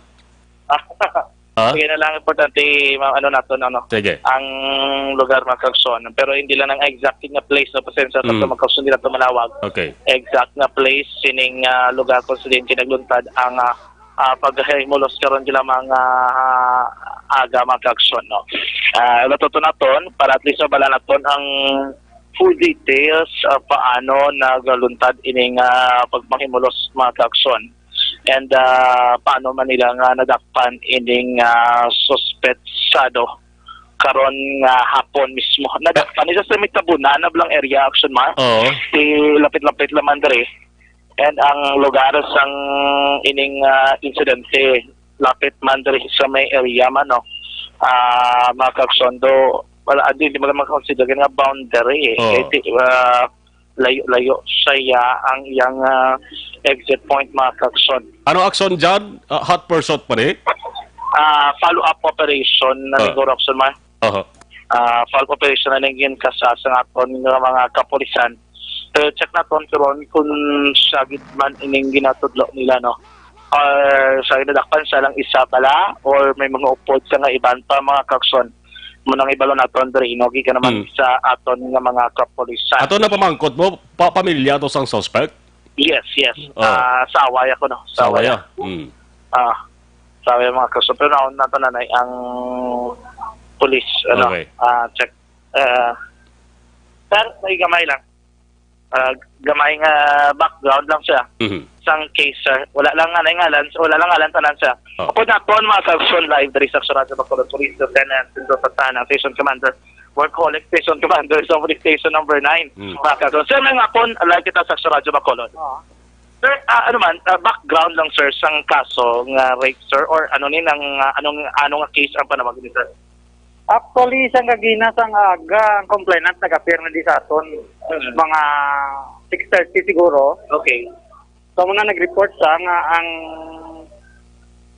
Ha? Sige na lang, importante, ma-, ano nato, no, no? Sige. Ang lugar, mga kagson. Pero hindi lang ang exact nga place, no? Pasensya sa Mm. mga kagson, hindi nato manawag. Okay. Exact nga place, sining, ah, lugar kung saan kinagluntad ang, ah, ah, paghimulos karon sila mga, ah, aga, mga kagson, no? Ah, natuto naton, para at least mabala naton ang full details, ah, paano nagaluntad ining, ah, pagpanghimulos, mga kagson. And, ah, paano man nila nga nadakpan ining, ah, suspetsado karon nga hapon mismo. Nadakpan isa sa may Tabunan na blang area, Action Mar. Oo. Si lapit-lapit lamang diri. And ang lugar sang ining, ah, insidente, lapit man diri sa may area man, no? Ah, mga kagson, do, wala, di, di mo lang consider nga boundary, eh. Oo. Kay di, ah, layo-layo siya ang iyang, ah, exit point, mga kagson. Ano action dyan? Ah, hot pursuit pa ni? Ah, follow-up operation na Ah. siguro, Action Mar. Aha. Ah, follow-up operation na ning ginkasa sa aton nga mga kapulisan. Pero check naton karon kung siya gid man ining ginatudlo nila, no? Or siya ginadakpan siya lang isa bala, or may mga upod sa nga iban pa, mga kagson. Mo nang ibalo naton diri, no? Gikan naman Hmm. sa aton nga mga kapulisan. Ato na pamangkot mo, pa pamilya to sang suspect? Yes, yes. Oh. Ah, saway ako, no? Saway. Saway, ah. Hmm. Ah, saway, mga kagson. Pero naon nato na ang police, ano? Okay. Ah, check. Ah, sir, may gamay lang. Ah, gamay nga background lang siya. Mhm. Sang case, sir. Wala lang nga ngalan, wala lang ngalan tanan, sir. Oh. Upod naton, mga kagson, live diri sa Action Radyo Bacolod, Police Lieutenant Sendoza Sana, Station Commander. workaholic station commander sa police station number nine. Mm. Mga kaso. Sir, may nga po, live kita sa Radyo Bacolod. Oo. Sir, ah, ano man, ah, background lang, sir, sang kaso nga rape, sir, or ano ni nang, ah, anong, ano nga case ang panawag ni, sir? Actually, sang kagina sang aga, ang complainant nag-appear na di sa aton. Mm. Mga six thirty siguro. Okay. So, muna nag-report sa nga ang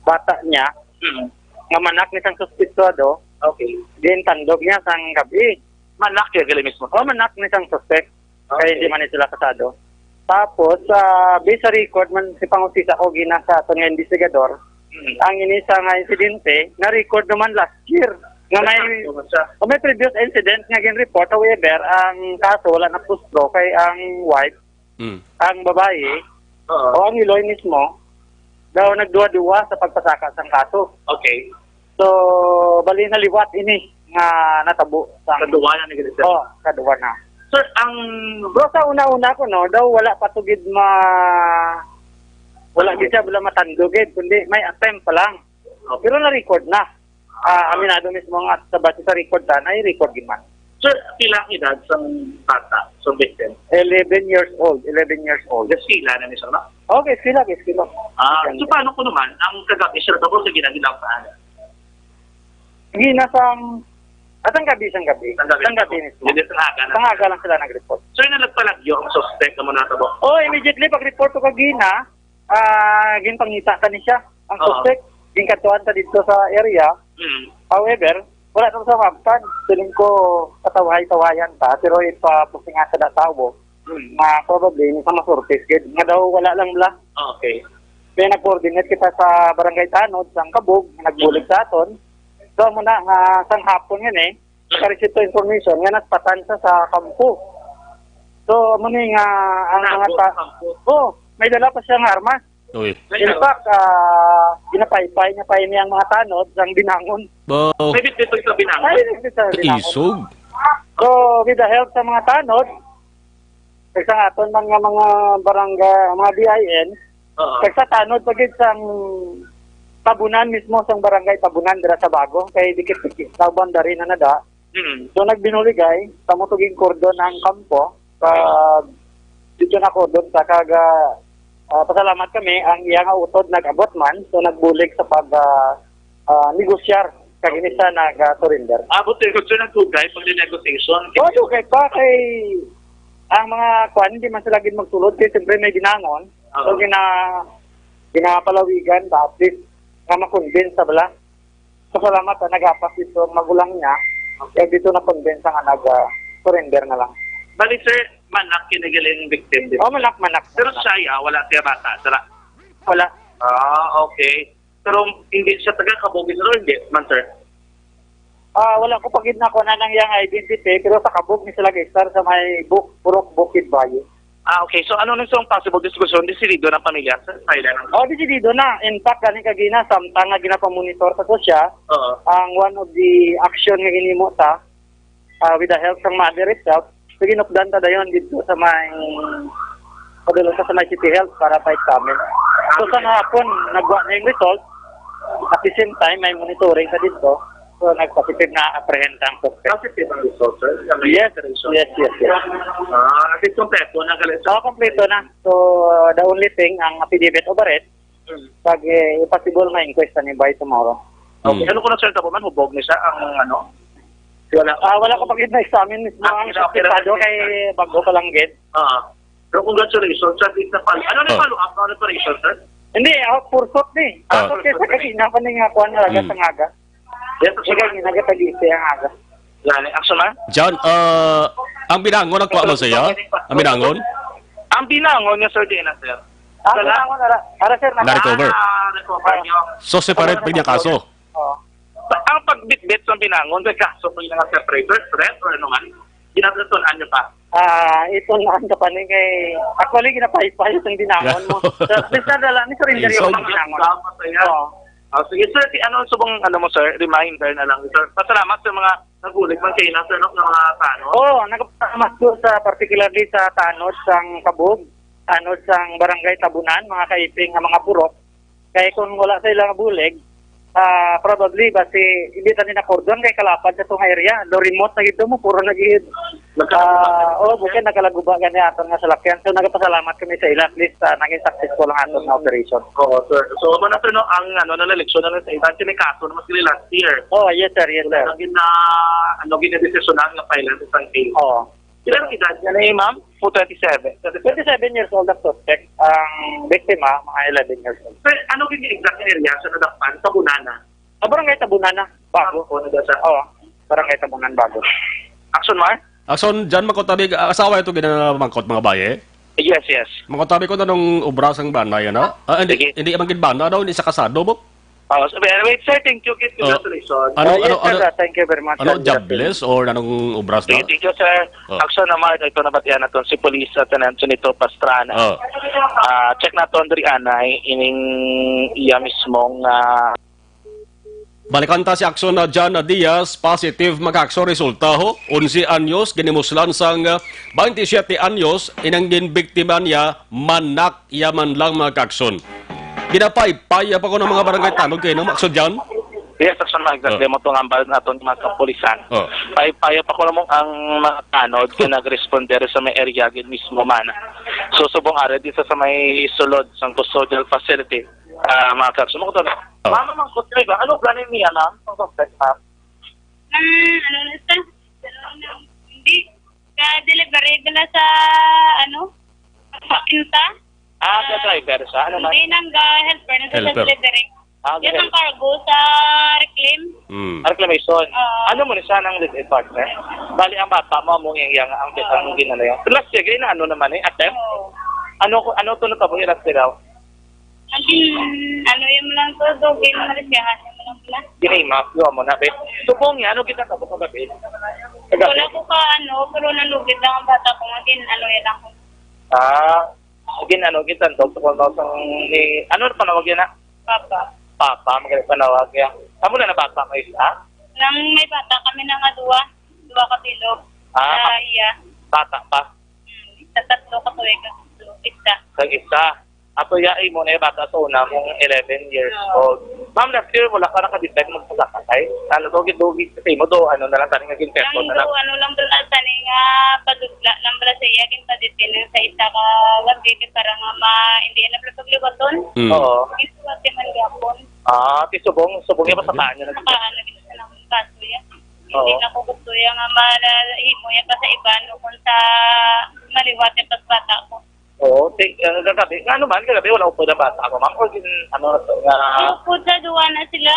bata niya, Mm. nga manak ni sang suspetsado, Okay. gintandog niya sang gabi. Manak niya gali mismo? O, manak ni sang suspect. Kay Okay. di man ni sila kasado. Tapos, ah, based sa record man, si pangusisa ko gina sa aton nga investigador, Mm. ang ini sa nga insidente, na-record naman last year. Nga may, Exacto, siya. o may previous incident nga gin-report. However, ang kaso wala na pustro kay ang wife, Mm. ang babayi, Oo. o ang iloy mismo, daw nagduwa-duwa sa pagpasaka sang kaso. Okay. So, bali na liwat ini nga natabo sa Kaduwa na ni Gilles. Oh, kaduwa na. Sir, ang Bro, sa una-una ko, no, daw wala pa to gid ma-, wala gid siya, wala matandog gid, kundi may attempt pa lang. Okay. Pero na-record na. Ah, aminado mismo nga sa base sa record ta, na-record gid man. Sir, pila ang edad sang bata, sang victim? Eleven years old, eleven years old. Eskwela na ni sir, no? Okay, eskwela, eskwela. Ah, so paano ko naman, ang kagabi, sir, tapos sa ginaginaw pa? Gina sang, at ang gabi, sang gabi. Sang gabi. Sang gabi mismo. Hindi, sang aga na. Sang aga lang sila nag-report. Sir, na nagpalagyo ang suspect na mo natabo? Oh, immediately pag-report ko kagina, ah, ginpangita ka ni siya, ang Oo. suspect. Ginkadtuan ka dito sa area. Mm. However, wala naman sa mabtan. Feeling ko, patawhay-tawhayan pa, pero ipapusingan sa datawo Mm. na probably, may sa masurtis, gid. Nga daw, wala lang bla. Okay. Kaya nag-coordinate kita sa Barangay Tanod, sa Kabog, nagbulig Mm. sa aton. So, muna nga, sang hapon yun eh, nakareceive to information nga nagpatan sa, sa kampo. So, amo ni nga ang mga Nabot ta-, ang kampo. Oh, may dala pa siya nga armas. Uy. In fact, ah, ginapaypay niya pa ini ang mga tanod sang binangon. Bo. May bitbit sa binangon. Ay, bitbit sa binangon. Isog. So, with the help sa mga tanod, kag sa aton man nga mga barangay, mga B I N, Oo. kag sa tanod pa gid sang Tabunan mismo, sang barangay Tabunan dira sa Bago, kay dikit-dikit sa boundary na nada. Mm. So, nagbinuligay, kamo to ginkordon ang kampo, kag dito na kordon ta, kag, ah, ah, pasalamat kami, ang iya nga utod nag-abot man, so nagbulig sa pag, ah, ah, negosyar, kag ini siya nag, ah, surrender. Abot kay gusto nagdugay pag negotiation. Oh, dugay pa kay ang mga kwan, hindi man sila gid magsulod, kay siyempre may binangon. Oo. So, gina-, ginapalawigan ba, at least, nga ma-convince sa bala. Pasalamat, ah, nagapas dito ang magulang niya. Kaya dito na-convince nga nag, ah, surrender na lang. Bali, sir, manak kini galing victim, di ba? Oh, manak, manak. Pero siya, ya, wala siya bata, sila? Wala. Ah, okay. Pero hindi siya taga Kabog, sir, hindi man, sir? Ah, wala ko pa gid na kuha na ng iyang identity, pero sa Kabog ni sila, guys, sir, sa may Buk-, Purok Bukid Valle. Ah, okay. So, ano nung isang possible diskusyon? Desidido ng pamilya, sir? Sa ila ng Oh, desidido na. In fact, gani kagina, samtang nga ginapamonitor sa to siya, Oo. ang one of the action nga ginimo ta, ah, with the help sa mother itself, so ginupdan ta dayon dito sa may, padulong ta sa may City Health para pa-examine. So, sa hapon, nagwa na yung result. At the same time, may monitoring sa dito. So, nag-positive na apprehend ang suspect. Positive ang result, sir? Sa may Yes, operation? yes, yes, yes. Ah, at least kompleto na, galit sa Oo, kompleto na. So, the only thing, ang affidavit of arrest, Hmm. pag, eh, possible nga inquest na ni by tomorrow. Okay. Hmm. Ano ko na, sir, tapo man, hubog ni siya ang, ano? Wala. Ah, wala ko pa gid na-examine mismo Ah, ang okay na, okay na, suspetsado sir. kay bago pa lang gid. Ah. Pero congratulations, sir. Di na pal-, ano na Oh. follow-up na operation, sir? Hindi, ah, pursot ni. Ah. Ako kesa kagina pa ni nga kuwan nga lagas Mm. ang aga. Yes, sir. Ikaw, ginagatagipi ang aga. Gani, action, ma'am? John, uh, ang binangon, nagkuha mo siya? Ang binangon? Ang binangon niya, sir, di na, sir. Ang Wala. binangon, ara, ara, sir, naka- Na-recover. Ah, recover niyo. So, separate pa niya kaso? Oo. Ang pagbitbit sa binangon, may kaso pa yung mga separator, threat, or ano man? Ginagatunan niyo pa? Ah, ito na ang kapaning kay, actually, ginapaypay itong binangon mo. So, basta dala ni surrender yung Isog. mga binangon. Dapat, ayan. Oo. Ah, sige, sir, si ano, subong, ano mo, sir, reminder na lang, sir. Pasalamat sa mga nagbulig man kayo na, sir, no, ng mga tanod. Oo, nagpasalamat ko sa, particularly sa tanod sang Kabog, tanod sang Barangay Tabunan, mga kaiping nga mga purok. Kay kung wala sa ilang bulig, Ah, probably basi hindi ta ni nakordon kay kalapad sa tunga area. Do remote na gid mo, puro na gid. Nagkalaguba. Ah, oh, bukin nagkalaguba gani aton nga salakyan. So nagapasalamat kami sa ila, at least ah, naging successful ang aton nga operation. Oo, sir. So, ano na, sir, no, ang, ano, na eleksyon na lang sa iban, kasi may kaso naman sila last year. Oh, yes sir, yes sir. Ang gina, ano, ginadesisyonan nga file sa isang case. Oo. Ilang edad niya na, eh, ma'am? Po, twenty-seven. Twenty-seven years old ang suspect. Ang biktima, mga eleven years old. Sir, ano gid yung exact area sa nadakpan? Tabunana? Sa barangay Tabunana, Bago. Bago. Ano daw sa? Oo, barangay Tabunan, Bago. Action, Mar? Action, Jan, mangkot tabi, ah, asawa ito ginamangkot, mga baye? Yes, yes. Mangkot tabi ko na nung obra sang bana yan, ha? Ah, hindi, Sige. Hindi man gid bana daw, hindi sa kasado mo? Oh, so, anyway, sir, thank you, kid. Oh. Congratulations. Ano, Uh, yes, ano, sir. ano, Uh, thank you very much, ano, sir. Jobless or anong obras na? Sige, thank you, sir. Oh. Action naman, ito nabatian naton si Police Lieutenant Junito Pastrana. Oh. Ah, check naton diri anay ining iya mismong, ah, Balikan ta si Action na John Diaz, positive, mga Action, resulta ho. Onse anyos, ginimuslan sang, ah, twenty-seven anyos, inang ginbiktima niya, manak iya man lang, mga Action. Ginapaypay pa ko ng mga barangay tanod kayo, no, Action John? Yes, Action, mga exactly. Oh. Mo itong ambal naton mga kapulisan. Oh. Paypay pa ko namang ang mga tanod kaya nag-responder sa may area gid mismo man. So, subong ara di sa, sa may sulod sang custodial facility. Ah, mga Action, mo ko to. Oh. Mama, mangkot kayo ba? Ano plano niya, ma'am? Ang suspect, ma'am? Ah, ano na siya? Hindi. Ka-delivery bala sa, ano? Sa pinta? Ah, sa driver siya? Ano man? Hindi, nang, ah, helper na siya sa Helper. Delivery. Ah, Yes, okay. Ang cargo sa reclaim. Mm. Ah, reclamation. Oo. Ano mo ni siya ng live-in partner? Bali, ang bata mo, among yang, yang, ang, ang ginalayo. Plus, sige, na ano naman eh, attempt? Oo. Ano, ano to natabo yung last daw? Ang tin-, ano yung lang to, dugin, marisyahan yung lang pala. Ginaimak, yun mo na, be. Subong niya, ano kita tapos sa gabi? Sa gabi? Wala ko ka, ano, pero nalugid lang ang bata ko, magin, ano, yan lang. Ah, gin-, ano, gintandog sa kung sa ni, ano na panawag yan, ah? Papa. Papa, magaling panawag yan. Amo na na bata mo isa? Nang may bata kami na nga duwa, duwa ka bilog. Ah, Ah, iya. Bata pa. Hmm, sa tatlo ka tuig, isa. Sa isa. Ato ya, imo na yung bata sa una, kung eleven years Oo. old. Ma'am, last year, wala ka nakadetect magpasakatay? Ano, dogi-dogi, kasi mo do, ano na lang, tani nga ginfesto Ang na lang. do, ano lang doon, ang tani nga padudla lang bala sa iya, ginpaditin sa isa ka gabi, kay para nga ma-, hindi na pala pagliwaton. Mm. Oo. Ginsuwerte man gyapon. Ah, ti subong, subong yung Grabe. Pasakaan niya na Saka ano, ginawa sa nang kaso yan. Oo. Hindi na ko gusto yan nga malahimo yan pa sa iba, no, kung sa maliwat yung pagbata ko. Oo, ti-, ah, kagabi, nga ano man, kagabi wala upod ang bata ko, ma'am, or gin-, ano na to, nga Ang upod sa duwa na sila.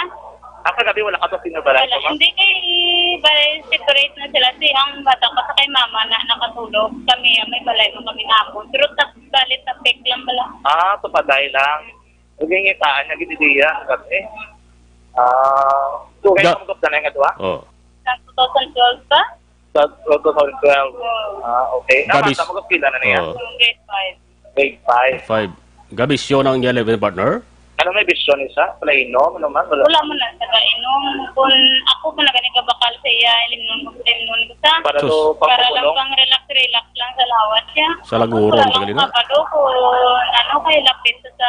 Ah, kagabi wala ka sa senior balay Wala, ko, ma'am? Hindi kay balay separate na sila. Si ang bata ko sa kay mama na nakatulog. Kami, ah, may balay mo kami hapon. Pero tas, bali, tapik lang bala. Ah, tupaday lang. Huwag yung itaan niya, ginidiya, kagabi. Ah, so, kayo Ga- ang gupda na yung adwa? Oh. Sa two thousand twelve pa? Sa two thousand twelve. Oo. Ah, okay. Ang Gabis- bata mo, kapila na niya? Oo. Grade five. Grade five. Five. Gabisyo ng eleven, partner? Ano may bisyo ni sa? Wala inom? Ano man? Wala. Wala mo na sa kainom. Kung ako po na gani kabakal sa iya, ilimnon ko, ilimnon ko sa. Para Sus. do Para lang pagpapulong? Pang relax, relax lang sa lawas siya. Sa laguron, Wala tagalina? Akong kabalo kung ano, kay lapit sa, sa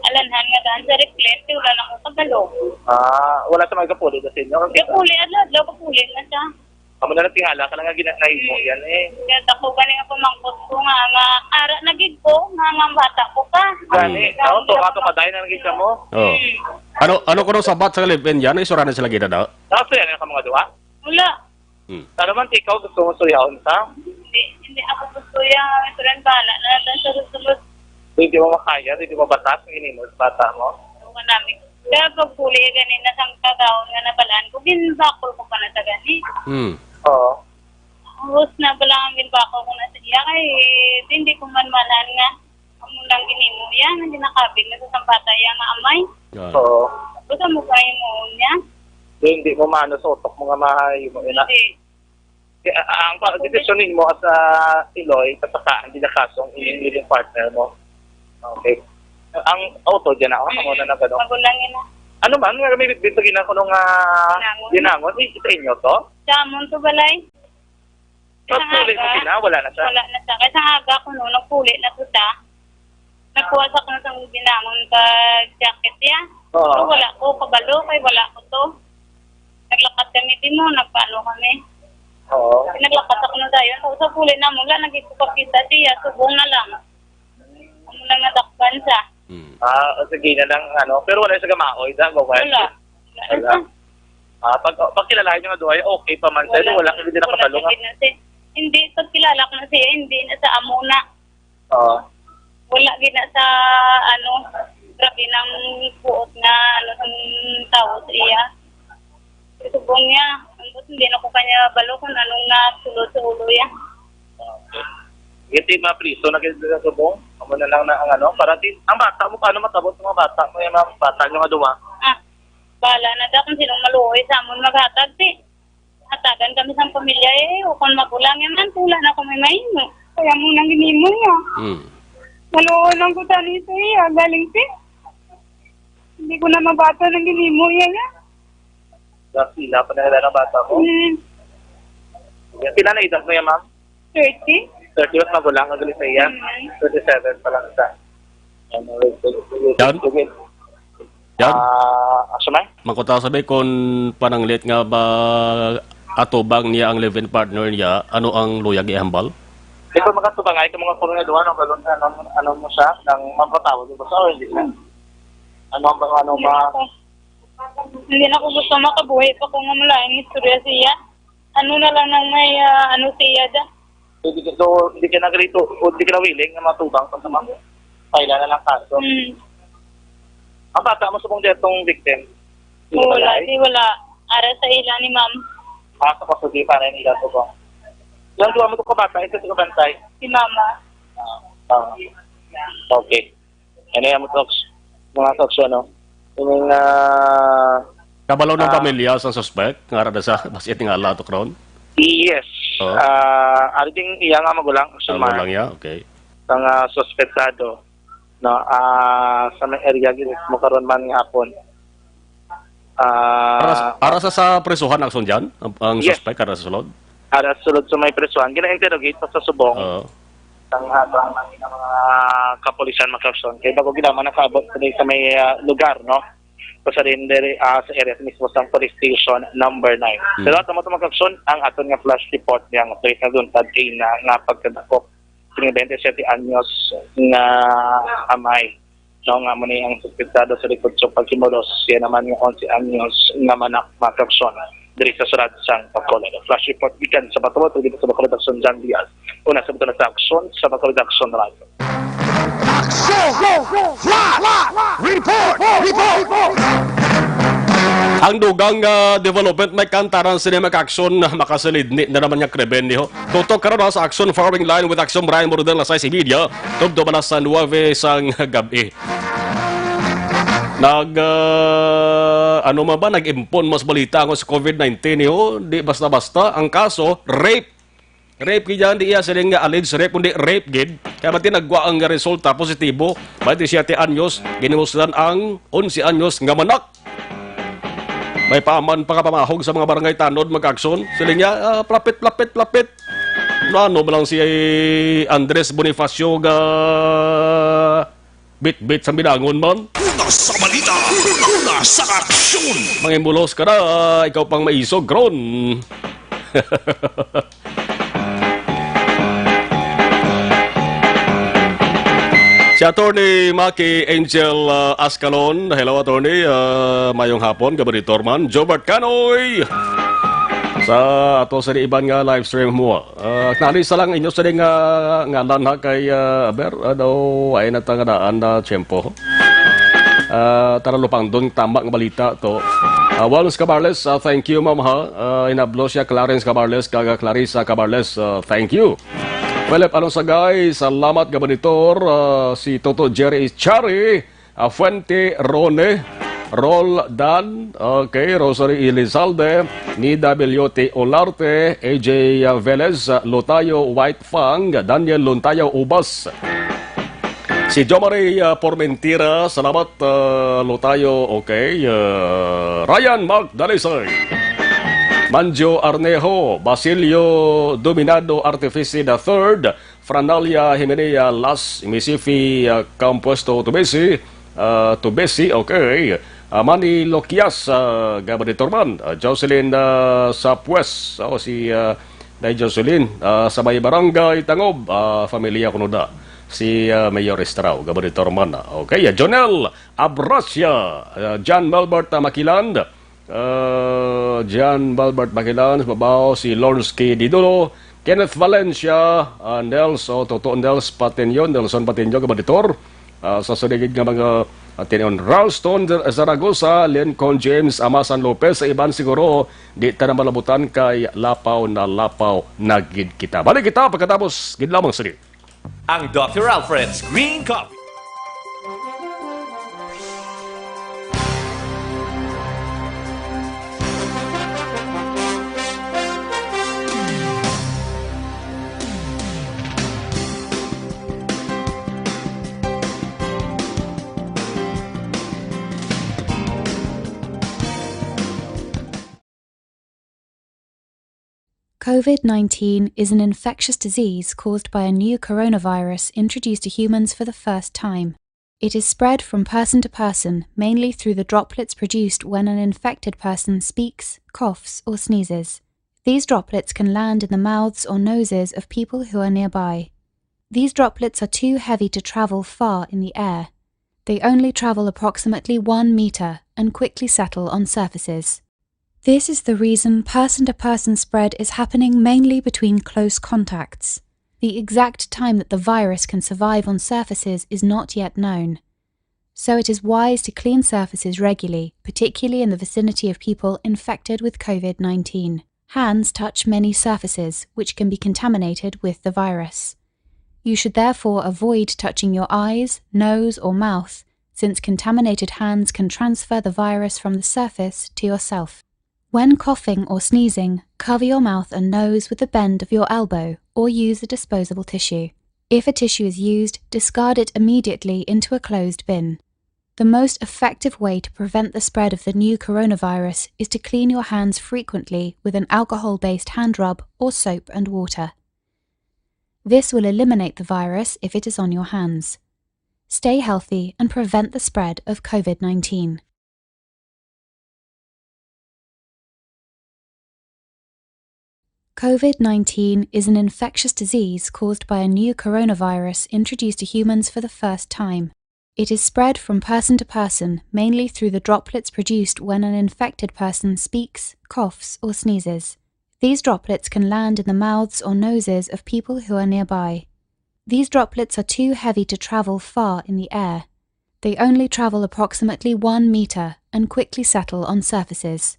alanhan nga daan sa reflect, wala lang akong kabalo. Ah, wala sa mga kapuli na sa inyo? Kapuli, adlaw-adlaw, kapuli na siya. Amo na lang tingala ka lang nga gina-, nahimo yan eh. Kaya ako gani nga pamangkot ko nga, nga ara na gid ko, nga, nga bata ko pa. Gani, Mm. oh, to, ato ka, dahil na naging ka mo. Oh. Mm. Ano, ano ko nung sabat sa live-in yan? Isura na sila gina daw? Tapos yan, ang mga duwa? Wala. Hmm. Tara man, ikaw gusto mo suyaon sa? Hindi, hindi ako gusto yan. Ito rin, bahala na lang sa susunod. Hindi mo makaya, hindi mo batas, ang inimo sa bata mo? Ano ka namin? Kaya pagpuli ganina sang kagaon nga nabalaan ko, ginbakol ko pa na sa gani. Hmm. Oo. Ubos na ba lang ang ginbakol ko na sa iya kay hindi ko man manan nga amo lang ginimo iya, nga ginakabig na sa sampata iya nga amay. Ah. Oo. Gusto mo pa imo niya? Hindi mo maano sa utok mo nga mahimo ina. Hindi. Kaya, ah, ang pa-, desisyon ninyo as a Iloy, pasakaan din ang kasong inyong living partner mo. Okay. Ang auto dyan ako, ako na nagano. Magulang yun ah. Ano man, nga may bitbit sa ginako nung, ah, Ginangon. Ginangon? Eh, sa inyo to? Sa amon to balay. Pag Sa tuloy mo aga. Sila, wala na siya? Wala na siya. Kaya sa aga ko no, nagpuli na to siya. Nagkuha sa kung sa ginangon ka jacket niya. Oo. Pero wala ko kabalo, kay wala ko to. Naglakat kami, di mo, nagpaano kami. Oo. Naglakat ako na dayon. Sa usap huli na mo, wala, nagkikupakita siya, subong na lang. Ano na nadakpan siya. Hmm. Ah, o, sige na lang, ano. Pero wala sa gamaoy, da, babae. Wala. Wala. Wala. Ah, pag, pag kilalahin nyo nga duha, okay pa man, sir. Wala. Wala, hindi na Wala kabalo nga. Sige na siya. Hindi, pag kilala ko na siya, hindi na sa amo na. Oo. Wala gid na sa, ano, grabe nang buot nga, ano, sang tawo sa iya. Subong niya, ambot hindi na ko kanya balo kung anong nasulod sa ulo niya. Okay. Iti mga priso na gid sa subong, amo na lang na ang ano, para di, ang bata mo, paano matabot sa mga bata mo, yung mga bata nyo nga duha? Ah, bahala na daw kung sinong maluoy sa amon maghatag, ti. Hatagan kami sang pamilya, eh, o kung magulang yan man, tula na kami mahimo. Kaya mo nang ginimo niya. Hmm. Maluoy lang ko tani sa iya, galing ti. Hindi ko na mabata nang ginimo niya, ya. Sa sila pa na nila ng bata mo? Hmm. Pila na edad mo yan, ma'am? Thirty. Thirty, mas magulang ang galing sa iya. Mm. Twenty-seven pa lang sa. Ano, Yan? Yan? Ah, asa man? Mangkuta sabi kung pananglit nga ba atubang niya ang live-in partner niya, ano ang luyag ihambal? Di ko makatubang ay kung mga kulong na duha, no? Balon, ano, ano mo siya, nang mapatawag mo ba sa o hindi na? Ano ba, ano Hindi ba? na ako. Hindi na ako gusto makabuhi pa kung malain istorya siya. Ano na lang nang may, ah, ano siya da? So, di ka, so, di ka na rito, o di ka na willing na matubang pa sa mga paila na lang kaso. Hmm. Ang bata mo sa mong detong victim? Wala, di wala. Ara sa ila ni ma'am. Ah, sa pasugi para yung ila ko. Yung duha mo to kabata, ito sa kabantay? Si mama. Ah, ah. Okay. Ano yung mga kaks-, mga kaks-, ano? Yung, ah, Kabalo ng ah, pamilya sa suspect, nga ara na sa, basi tingala to, Kron? Yes. Oh. Ah, ari ding iya nga magulang, Ano Sumar. lang ya? Okay. Sa nga suspetado, no, ah, sa may area gid mo karon man nga hapon. Ah, Ara sa, ara sa, sa prisuhan, Akson, dyan? Ang, ang Yes. suspect, ara sa sulod? Ara sulod sa may prisuhan, gina-interrogate pa sa subong. Oo. Ang ato ang mga, mga kapulisan, mga kaks-, kay bago gid man nakaabot sa, sa may, ah, lugar, no? Sa surrender, ah, sa area mismo sa police station number nine. Hmm. Pero ato mo, mga kaks-, ang aton nga flash report niya nga tuwid naluntad kay na, nga pagkadakop sa twenty-seven anyos nga amay, no, nga amo ni ang suspetado sa likod sa paghimulos, siya naman nga onse anyos nga manak, mga kaks-, diri sa syudad sang Bacolod. Flash report gikan sa Bacolod, dito sa Bacolod, Aksyon John Diaz. Una sa Bacolod sa Aksyon, sa Bacolod Aksyon Radyo. Aksyon! Flash! Report! Report! Ang dugang, ah, development may kantaran sini, mga kaks-, makasilidni na naman nga krimen niho. Tutok karon, ha, sa Aksyon Firing Line with Aksyon Brian Mordel, alas sais y media, tubtob alas nuwebe sang gabi. Nag, ah, ano man ba, nag-impon mas balita nga sa covid nineteen, eh, oh. Di basta-basta ang kaso, rape. Rape gid yan, di iya siling nga alleged rape, kundi rape gid. Kaya mati nagwa ang resulta, positibo. Twenty-seven anyos, ginhimuslan ang onse anyos nga manak. May paman pa kapamahog sa mga barangay tanod, mga kaks-, siling niya, ah, plapit, plapit, plapit. Ano, ano ba lang si Andres Bonifacio ga bitbit sa binangon man? Una sa balita, una sa aksyon. Mangimulos ka na, ah, ikaw pang maisog, Ron. Si Attorney Maki Angel, ah, Ascalon. Hello, Attorney. Ah, mayong hapon, Gabanitor man. Jobert Canoy. Sa ato sa iban nga live stream mo. Ah, nalisa lang inyo sa nga ngalan ha kay, ah, aber, ano, ay na ta nga daan na tiyempo. Ah, tara lupang dong tama nga balita to. Ah, Juan Scabarles, ah, thank you, ma'am, ha. Ah, inablo siya, Clarence Cabarles, kag Clarissa Cabarles, ah, thank you. Philip Alonsagay, salamat, Gabanitor. Ah, si Toto Jerry Chari, ah, Fuente Rone, Roldan, okay, Rosary Elizalde, Nida Bellote Olarte, A J Velez, Lotayo White Fang, Daniel Lontayo Ubas. Si Jomari, ah, Pormentira, salamat, ah, Lotayo, okay, ah, Ryan Mark Dalisay, Manjo Arnejo, Basilio Dominado Artifice the third, Franalia Jimenea Las Misifi, ah, Compuesto Tubesi, ah, Tubesi, okay. Ah, Manny Loquias, ah, Gabaditorman, ah, Jocelyn, ah, Sapues, o si, ah, Nay Jocelyn, ah, sa may Barangay Tangob, ah, familia ko na si, ah, Mayor Estrao, Gabaditorman. Okay, ah, Jonel Abrasia, ah, John Melbert, ah, Makiland, ah, John Melbert Makiland, Babao, si Lawrence K. Didulo, Kenneth Valencia, ah, Nels, o Toto Nels Patinio, Nelson Patinio, Gabaditor, ah, sa suligid nga mga, ah, tinion. Ralston Zar-, Zaragoza, Lincoln James, Amasan Lopez, sa iban siguro, di ta na malabutan kay lapaw na lapaw na gid kita. Balik kita pagkatapos gid lamang sini. Ang Doctor Alfred's Green Coffee. COVID nineteen is an infectious disease caused by a new coronavirus introduced to humans for the first time. It is spread from person to person, mainly through the droplets produced when an infected person speaks, coughs, or sneezes. These droplets can land in the mouths or noses of people who are nearby. These droplets are too heavy to travel far in the air. They only travel approximately one meter and quickly settle on surfaces. This is the reason person-to-person spread is happening mainly between close contacts. The exact time that the virus can survive on surfaces is not yet known. So it is wise to clean surfaces regularly, particularly in the vicinity of people infected with COVID nineteen. Hands touch many surfaces which can be contaminated with the virus. You should therefore avoid touching your eyes, nose, or mouth, since contaminated hands can transfer the virus from the surface to yourself. When coughing or sneezing, cover your mouth and nose with the bend of your elbow or use a disposable tissue. If a tissue is used, discard it immediately into a closed bin. The most effective way to prevent the spread of the new coronavirus is to clean your hands frequently with an alcohol-based hand rub or soap and water. This will eliminate the virus if it is on your hands. Stay healthy and prevent the spread of COVID nineteen. COVID nineteen is an infectious disease caused by a new coronavirus introduced to humans for the first time. It is spread from person to person, mainly through the droplets produced when an infected person speaks, coughs, or sneezes. These droplets can land in the mouths or noses of people who are nearby. These droplets are too heavy to travel far in the air. They only travel approximately one meter and quickly settle on surfaces.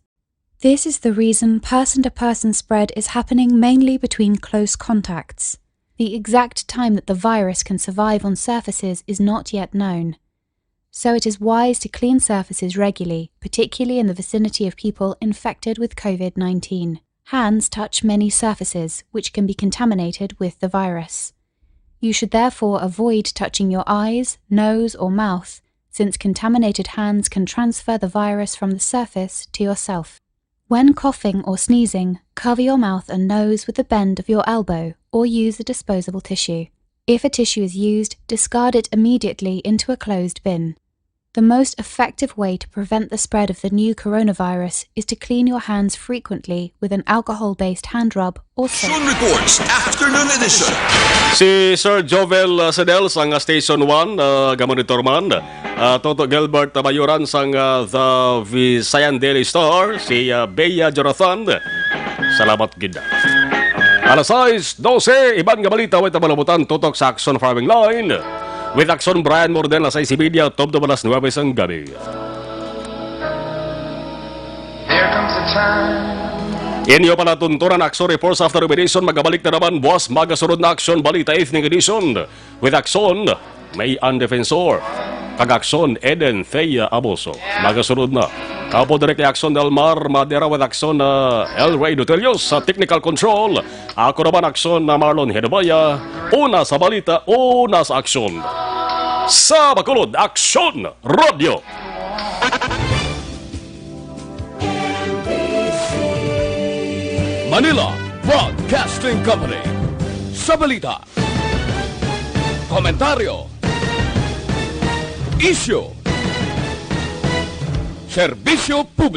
This is the reason person-to-person spread is happening mainly between close contacts. The exact time that the virus can survive on surfaces is not yet known. So it is wise to clean surfaces regularly, particularly in the vicinity of people infected with COVID nineteen. Hands touch many surfaces which can be contaminated with the virus. You should therefore avoid touching your eyes, nose, or mouth, since contaminated hands can transfer the virus from the surface to yourself. When coughing or sneezing, cover your mouth and nose with the bend of your elbow or use a disposable tissue. If a tissue is used, discard it immediately into a closed bin. The most effective way to prevent the spread of the new coronavirus is to clean your hands frequently with an alcohol-based hand rub or soap. Action Reports, Afternoon Edition. Si Sir Jovel, uh, Sedel sang, uh, Station one, uh, gamonitor man. Uh, Toto Gilbert Tabayuran sang, uh, The Visayan Daily Star, si, uh, Bea Jonathan. Salamat gid. Alas sais dose, iban nga balita way tabalabutan tutok sa Action Firing Line. With Action Brian Morden, alas sais y media, tubtob alas nuwebe sang gabi. There comes a time. Inyo palatuntunan Action Reports after Edition, magabalik na naman buwas magasunod na Action Balita Evening Edition with Action May Ann Defensor, kag Action Eden Thea Aboso. Magasunod na. Ako diri kay Action Del Mar Madera with Action, uh, El Rey Dutelios sa technical control. Ako naman Action na Marlon Hedobaya. Una sa balita, una sa aksyon. Sa Bacolod, Action Radio. Manila Broadcasting Company. Sa balita, komentaryo, isyu, Serbisyo Publiko.